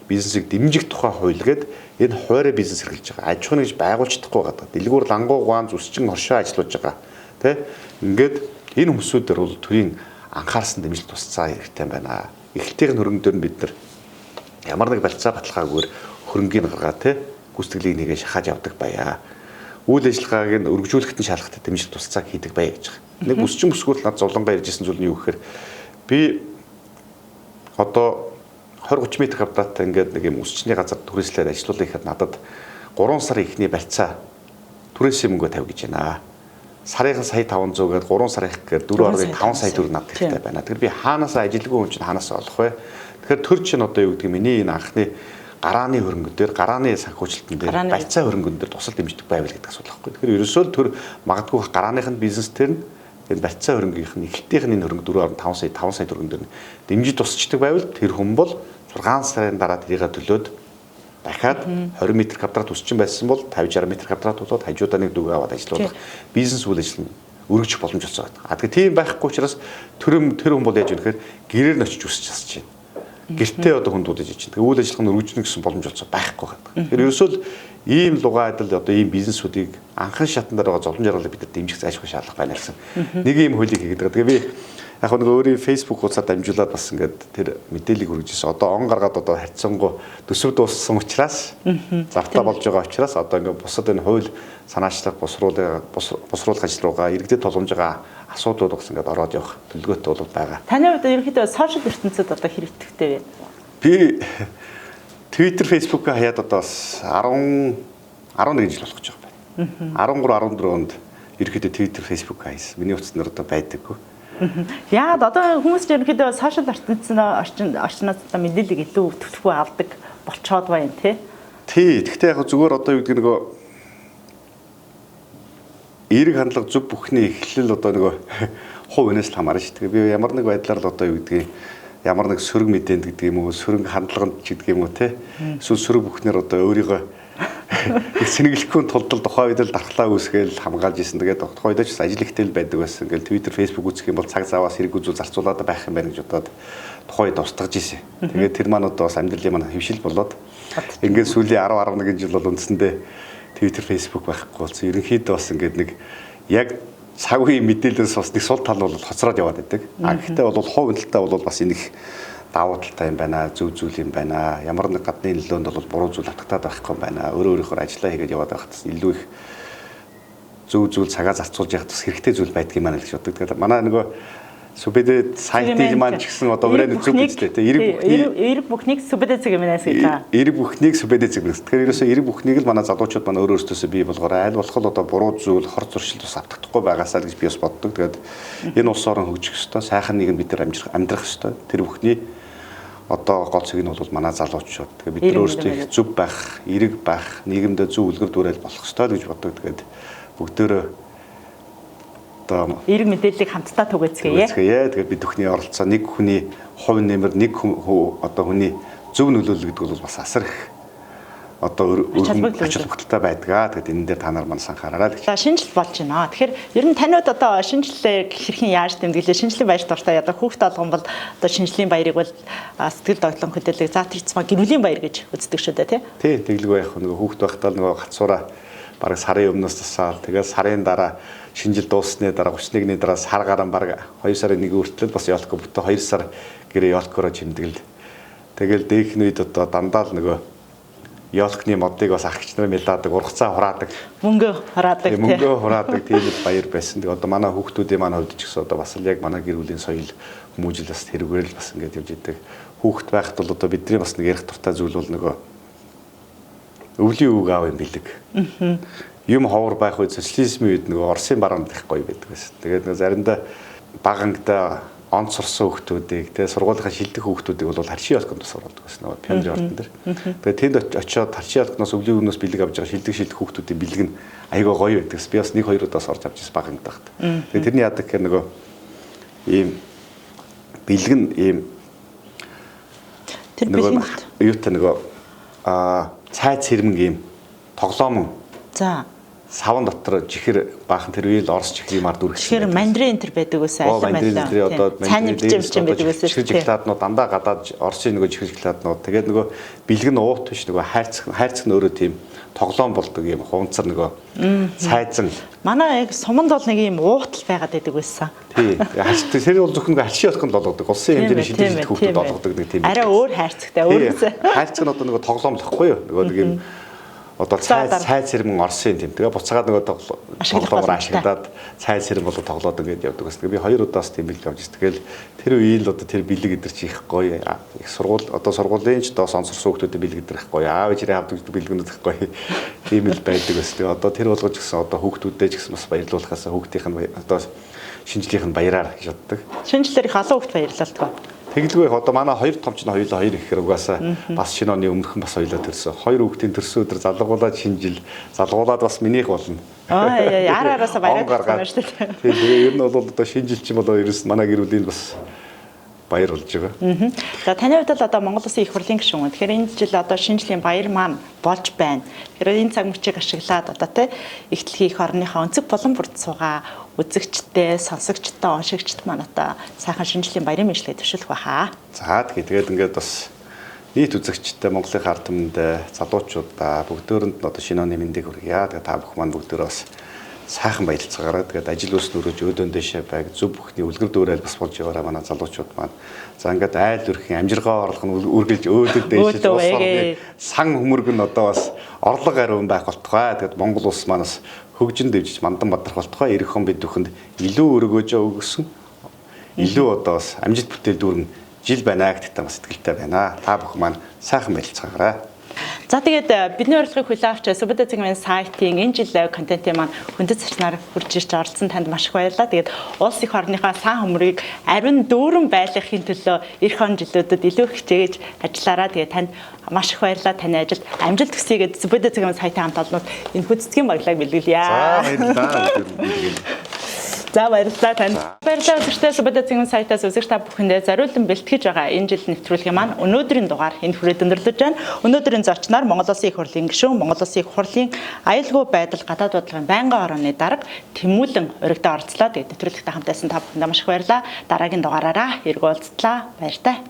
бизнесийг дэмжих тухай хууль гээд энэ хуваарь бизнес эрхэлж байгаа. Аж ахуйн нэгж байгуулж чадахгүй байгаа. Дэлгүүр лангуу гуан зүсчин хоршоо ажиллаж байгаа. Тэ? Ингээд энэ хүмүүсүүдээр бол төрийн анхаарсан дэмжлэг тусцаа хэрэгтэй байна. Эхлэлтийн хөрөнгө дээр нь бид нар ямар нэг барьцаа баталгаагүйгээр хөрөнгийг гаргаа тэ гүйцэтгэлийг нэгэ шахаж явдаг байя. Үйл ажиллагааг нь өргөжүүлэхэд нь шалгахад дэмжлэг тусалцааг хийдэг байя гэж байгаа. Нэг бүсчин бүсгүүр над зовлонгоо ярьж исэн зүйл нь юу гэхээр би одоо 20 30 м квадраттай ингээд нэг юм өсчний газар түрээслээд ажиллуулах гэхэд надад 3 сар ихний барьцаа түрээсийн мөнгө тавь гэж байна. Сарын сая 500 гээд 3 сар их гэхээр 4.5 сая төгрөг надад хэрэгтэй байна. Тэгэхээр би хаанаас ажилгүй хүн чинь хаанаас олох вэ? Тэгэхээр төр чинь одоо юу гэдгийг миний энэ анхны гарааны хөрөнгөн дээр, гарааны санхүүжилтэн дээр, барьцаа хөрөнгөн дээр тусал дэмждэг байвал гэдэг асуудал байхгүй. Тэгэхээр ерөөсөө л төр магадгүй гарааных нь бизнес тэр нь энэ барьцаа хөрөнгөнийх нь эхлэлтийнх нь энэ хөрөнгө 4.5 сая 5 сая төгрөгөн дээр дэмжиж тусчдаг байвал тэр хүн бол 6 сарын дараа тэрийгэ төлөөд дахиад 20 м квадрат өсчин байсан бол 50 60 м квадрат болоод хажуудаа нэг дүүгээ аваад ажиллуулах бизнес үйл ажиллагаа өргөжих боломж олцоо байдаг. А тэгэхээр тийм байхгүй учраас тэр хүн бол яаж вэ гэхээр гэрээр нь очиж үсч засаж байна. Гэртээ одоо хүн дуудаж ич. Тэгээ үйл ажиллагаа нь өргөжнө гэсэн боломж олцоо байхгүй байдаг. Тэгэхээр ерөөсөө л ийм лугаа адил одоо ийм бизнесүүдийг анхан шатан дээр байгаа зовлон жаргалыг бид нар дэмжих зайлшгүй шаардлага байна гэсэн. Нэг ийм хуулийг хийгээд байгаа. Тэгээ би яг нэг өөрийн Facebook хуудасаар дамжуулаад бас ингээд тэр мэдээллийг хүргэж ирсэн. Одоо он гаргаад одоо харьцангуй төсөв дууссан учраас завтаа болж байгаа учраас одоо ингээд бусад энэ хууль санаачлах, босруулах ажил руугаа иргэдэд тулгамж байгаа асуудлууд бас ингээд ороод явах төлөвлөгөөтэй бол байгаа. Таны хувьд ерөнхийдөө сошиал ертөнцид одоо хэр идэвхтэй вэ? Би Twitter, Facebook-ыг хаяад одоо бас 10 11 жил болох гэж байгаа байна. 13 14 онд ерөнхийдөө Twitter, Facebook хайсан. Миний утаснаар одоо байдаггүй. Яагаад одоо хүмүүс ч ерөнхийдөө сошиал ертөнцийн орчноос одоо мэдээллийг илүү түлхүү авдаг болчоод байна тий? Тий. Гэхдээ яг зүгээр одоо юу гэдэг нөгөө эерэг хандлага зөв бүхний эхлэл одоо нөгөө хувь хүнээс л хамаарна шүү дээ. Би ямар нэг байдлаар л одоо юу гэдгийг ямар нэг сөрөг мэдээнд гэдэг юм уу, сөрөг хандлаганд ч гэдэг юм уу те. Эсвэл сөрөг бүхнээр одоо өөрийгөө сэнгэлэхгүй тулд тухайн үед л дархлаа үүсгээл хамгаалж исэн. Тэгээд тухайн үед ч ажил ихтэй л байдаг байсан. Ингээл Twitter, Facebook үзэх юм бол цаг заваас хэрэг үзүү зарцуулаад байх юм байна гэж бодоод тухайн үед устгаж исэн. Тэгээд тэр маань одоо бас амьдралын маань хэвшил болоод ингээд сүүлийн 10 11 жил бол үндсэндээ Twitter, Facebook байхгүй болсон. Ерөнхийдөө бас ингээд нэг яг цаг үеийн мэдээлэлээс бас нэг сул тал бол хоцроод яваад байдаг. А гэхдээ бол хувь талдаа бол бас энэ их давуу талтай юм байна, зөв зүйл юм байна. Ямар нэг гадны нөлөөнд бол буруу зүйл автагдаад байхгүй юм байна. Өөрөө өөрийнхөө ажиллаа хийгээд яваад байхад илүү их Зөв зүйл цагаа зарцуулж явах бас хэрэгтэй зүйл байдаг юм байна л гэж боддог. Тэгээд манай нөгөө Сүбэдэ сайтын маань ч гэсэн одоо өрөөний зүг үстэй тийм эрэг бүхнийг Сүбэдэ цэг мнээс гэж байгаа. Эрэг бүхнийг Сүбэдэ цэг мнээс. Тэгэхээр ерөөсөө эрэг бүхнийг л манай залуучууд маань өөр өөрсдөөсөө бий болгоорой. Аль болох л одоо буруу зүйл, хор зуршил бас автагдахгүй байгаасаа л гэж би бас боддог. Тэгээд энэ улс орон хөгжих ёстой, сайхан нийгэм бид нар амьдрах ёстой. Тэр бүхний одоо гол цэг нь бол манай залуучууд. Тэгээд бид нар өөрсдөө их зөв байх, эрэг байх, нийгэмдээ зөв үлгэр дуурайл болох ёстой л гэж боддог. Тэгээд бүгдөө одоо эрэг мэдээллийг хамтдаа түгээцгээе. Тэгээд бид бүхний оролцоо нэг хүний хувь нэмэр, нэг одоо хүний зөв нөлөөлөл гэдэг бол бас асар их одоо ач холбогдолтой байдаг аа. Тэгээд энэ дээр та нар маань анхаараарай гэж. За шинжил болж байна. Тэгэхээр ер нь таниуд одоо шинжлэлээ хэрхэн яаж тэмдэглээ? Шинжлийн баяр дуртай одоо хүүхд болгон бол одоо шинжлийн баярыг бол сэтгэл догтлон хөдөлгөөн за тэр цэцмаа гэр бүлийн баяр гэж үздэг шүү дээ, тий? Тий, тэглгүй яг нөгөө хүүхд байхдаа нөгөө гацаараа бараг сарын өмнөөс тасаал. Тэгээд сарын дараа шинжил дууссаны дараа 31-ний дараа сар гарan бараг 2 сарын 1 хүртэл бас ёлко бүтэн 2 сар гэрээ ёлкороо чимдэглэл. Тэгэл дээхний үед одоо дандаа л нөгөө ёлкны модыг бас ах эгч нараа мэлаадаг, ургацаа хураадаг. Мөнгө хураадаг тийм. Мөнгө хураадаг тийм л баяр байсан. Тэгээ одоо манай хүүхдүүдийн манай хувьд ч гэсэн одоо бас л яг манай гэр бүлийн соёл хүмүүжил бас тэрүүгээр л бас ингэж явж идэг. Хүүхд байхад бол одоо бидний бас нэг ярих дуртай зүйл бол нөгөө өвлийн үг аав юм бэлэг. Юм ховор байх үед социализмын үед нөгөө Оросын бараанд их гоё байдаг байсан. Тэгээд нөгөө заримдаа бага ангидаа онц сурсан хүүхдүүдийг тэгээ сургуулийнхаа шилдэг хүүхдүүдийг бол харшийн ёлконд бас оруулдаг байсан нөгөө Пионерын ордон дээр. Тэгээд тэнд очиод харшийн ёлкноос өвлийн өгнөөс бэлэг авч байгаа шилдэг хүүхдүүдийн бэлэг нь айгүй гоё байдаг. Би бас 1 2 удаас орж авч ирсэн бага ангид байхад. Тэгээд тэрний яадаг гэхээр нөгөө ийм бэлэг нь ийм тэр бэлэг юутай нөгөө цай цэрмэн ийм тоглоомон. За саван дотор чихэр баахан тэр үеэл Орос чихрийн мар дүрхсэн. Чихэр мандрин энэ төр байдаг байсан. Аль одоо цааны бичим байдаг байсан. Чихэр шоколаднууд дандаа гадаад Оросын нөгөө чихэр шоколаднууд тэгээд нөгөө бэлэг нь уут биш нөгөө хайрцаг нь өөрөө тийм тоглоом болдог юм хуванцар нөгөө цайзан. Манай яг суманд бол нэг юм уутал байгаад байдаг байсан. Тий. Тэр бол зөвхөн харшийн ёлконд олгодог. Улсын хэмжээний шилдэг хүүхдүүд олгодог нэг тийм. Арай өөр хайрцагтай өөрөөсөө. Хайрцаг нь одоо нөгөө тоглоом л гэхгүй юу? Нөгөө нэг юм одоо цай цэрмэн Оросын тийм. Тэгээ буцаагаад нөгөө тоглоомоор ашиглаад цай цэрмэн болоо тоглоод ингээд явдаг гэсэн. Тэгээ би 2 удаас тийм бэлэг авч ирсэн. Тэгэл тэр үеийн л одоо тэр бэлэг эдэр чи их гоё. Их сургууль одоо сургуулийн ч доо сонсорсон хүүхдүүдэд бэлэг эдэр их гоё. Аав ээжрээ авдаг бэлгэнүүд их гоё. Тийм л байдаг гэсэн. Тэгээ одоо тэр болгож гэсэн одоо хүүхдүүдээ ч гэсэн бас баярлуулахаас хүүхдийнх нь одоо шинжлийнх нь баяраар гэж боддог. Шинжлэлээр их олон хүүхд баярлалдаг. Тэгэлгүй одоо манай хоёр томч нь хоёулаа хоёр ихээр угаасаа бас шинэ оны өмнөхөн бас хоёулаа төрсөн. Хоёр хүүхдийн төрсөн өдөр залгуулаад шинэ жил, залгуулаад бас минийх болно. Аа яа араасаа баяраад байна шүү дээ. Тийм тэгээ ер нь бол одоо шинэ жил чинь болоо ерөөс манай гэр бүлийн бас баяр болж байгаа. За таны хувьд бол одоо Монгол Улсын их хурлын гишүүн. Тэгэхээр энэ жил одоо шинэ жилийн баяр маань болж байна. Тэгэхээр энэ цаг мөчийг ашиглаад одоо тэ их дэлхийн их орныхоо өнцөг болон бүрд суугаа үзэгчтэй, сонсогчтой, уншигчд маань одоо сайхан шинэ жилийн баярын мэндчлэгээ төвшүүлэх байхаа. За тэгээд ингээд бас нийт үзэгчтэй Монголын ард түмэнд залуучуудаа бүгдөөрэнд нь одоо шинэ оны мэндийг хүргье. Тэгээд та бүхэн маань бүгдөө бас сайхан баярлцгаараа тэгээд ажил үйлс нүрэж өөдөн дэшээ байг зөв бүхний үлгэр дуурайл бас болж яваараа манай залуучууд маань. За ингээд айл өрхийн амжиргаа орлого нь үргэлж өөдөд дээшиж улс орны сан хөмөрг нь одоо бас орлого ариун байх болтугай. Тэгээд Монгол улс маань бас хөгжин дэвжиж мандан бадрах болтугай. Ирэх он бид бүхэнд илүү өргөөжөө өгсөн илүү одоо бас амжилт бүтээл дүүрэн жил байна гэдэгт бас итгэлтэй байна. Та бүхэн маань сайхан баярлцгаарай. За тэгээд бидний урилгыг хүлээн авч Сүбэдэ цэгийн сайтын энэ жил контентын маань хүндэт зочноор хурж ирж оролцсон танд маш их баярлалаа. Тэгээд улс их орныхоо сан хөмргийг ариун дүүрэн байлгахын төлөө эх он жилүүдэд илүү хичээж ажиллаараа. Тэгээд танд маш их баярлалаа. Таны ажилд амжилт хүсье гэж Сүбэдэ цэгийн сайтын хамт олнууд энэ хүндэтгэн баярлалааг бэлгэлье. За баярлалаа. За баярлалаа танд. Баярлалаа үзэгчдээ Сүбэдэ цэгийн сайтаас үзэгч та бүхэндээ зориулан бэлтгэж байгаа энэ жил нэвтрүүлгийн маань өнөөдрийн дугаар энэ хүрээд өндөрлөж байна. Өнөөдрийн зочноор Монгол Улсын их хурлын гишүүн, Монгол Улсын их хурлын аюулгүй байдал гадаад бодлогын байнгын орооны дарга Тэмүүлэн уригдаа оролцлоо. Тэгээд нэвтрүүлэгтээ хамт байсан та бүхэндээ маш их баярлалаа. Дараагийн дугаараараа эргүү уулзтлаа. Баяртай.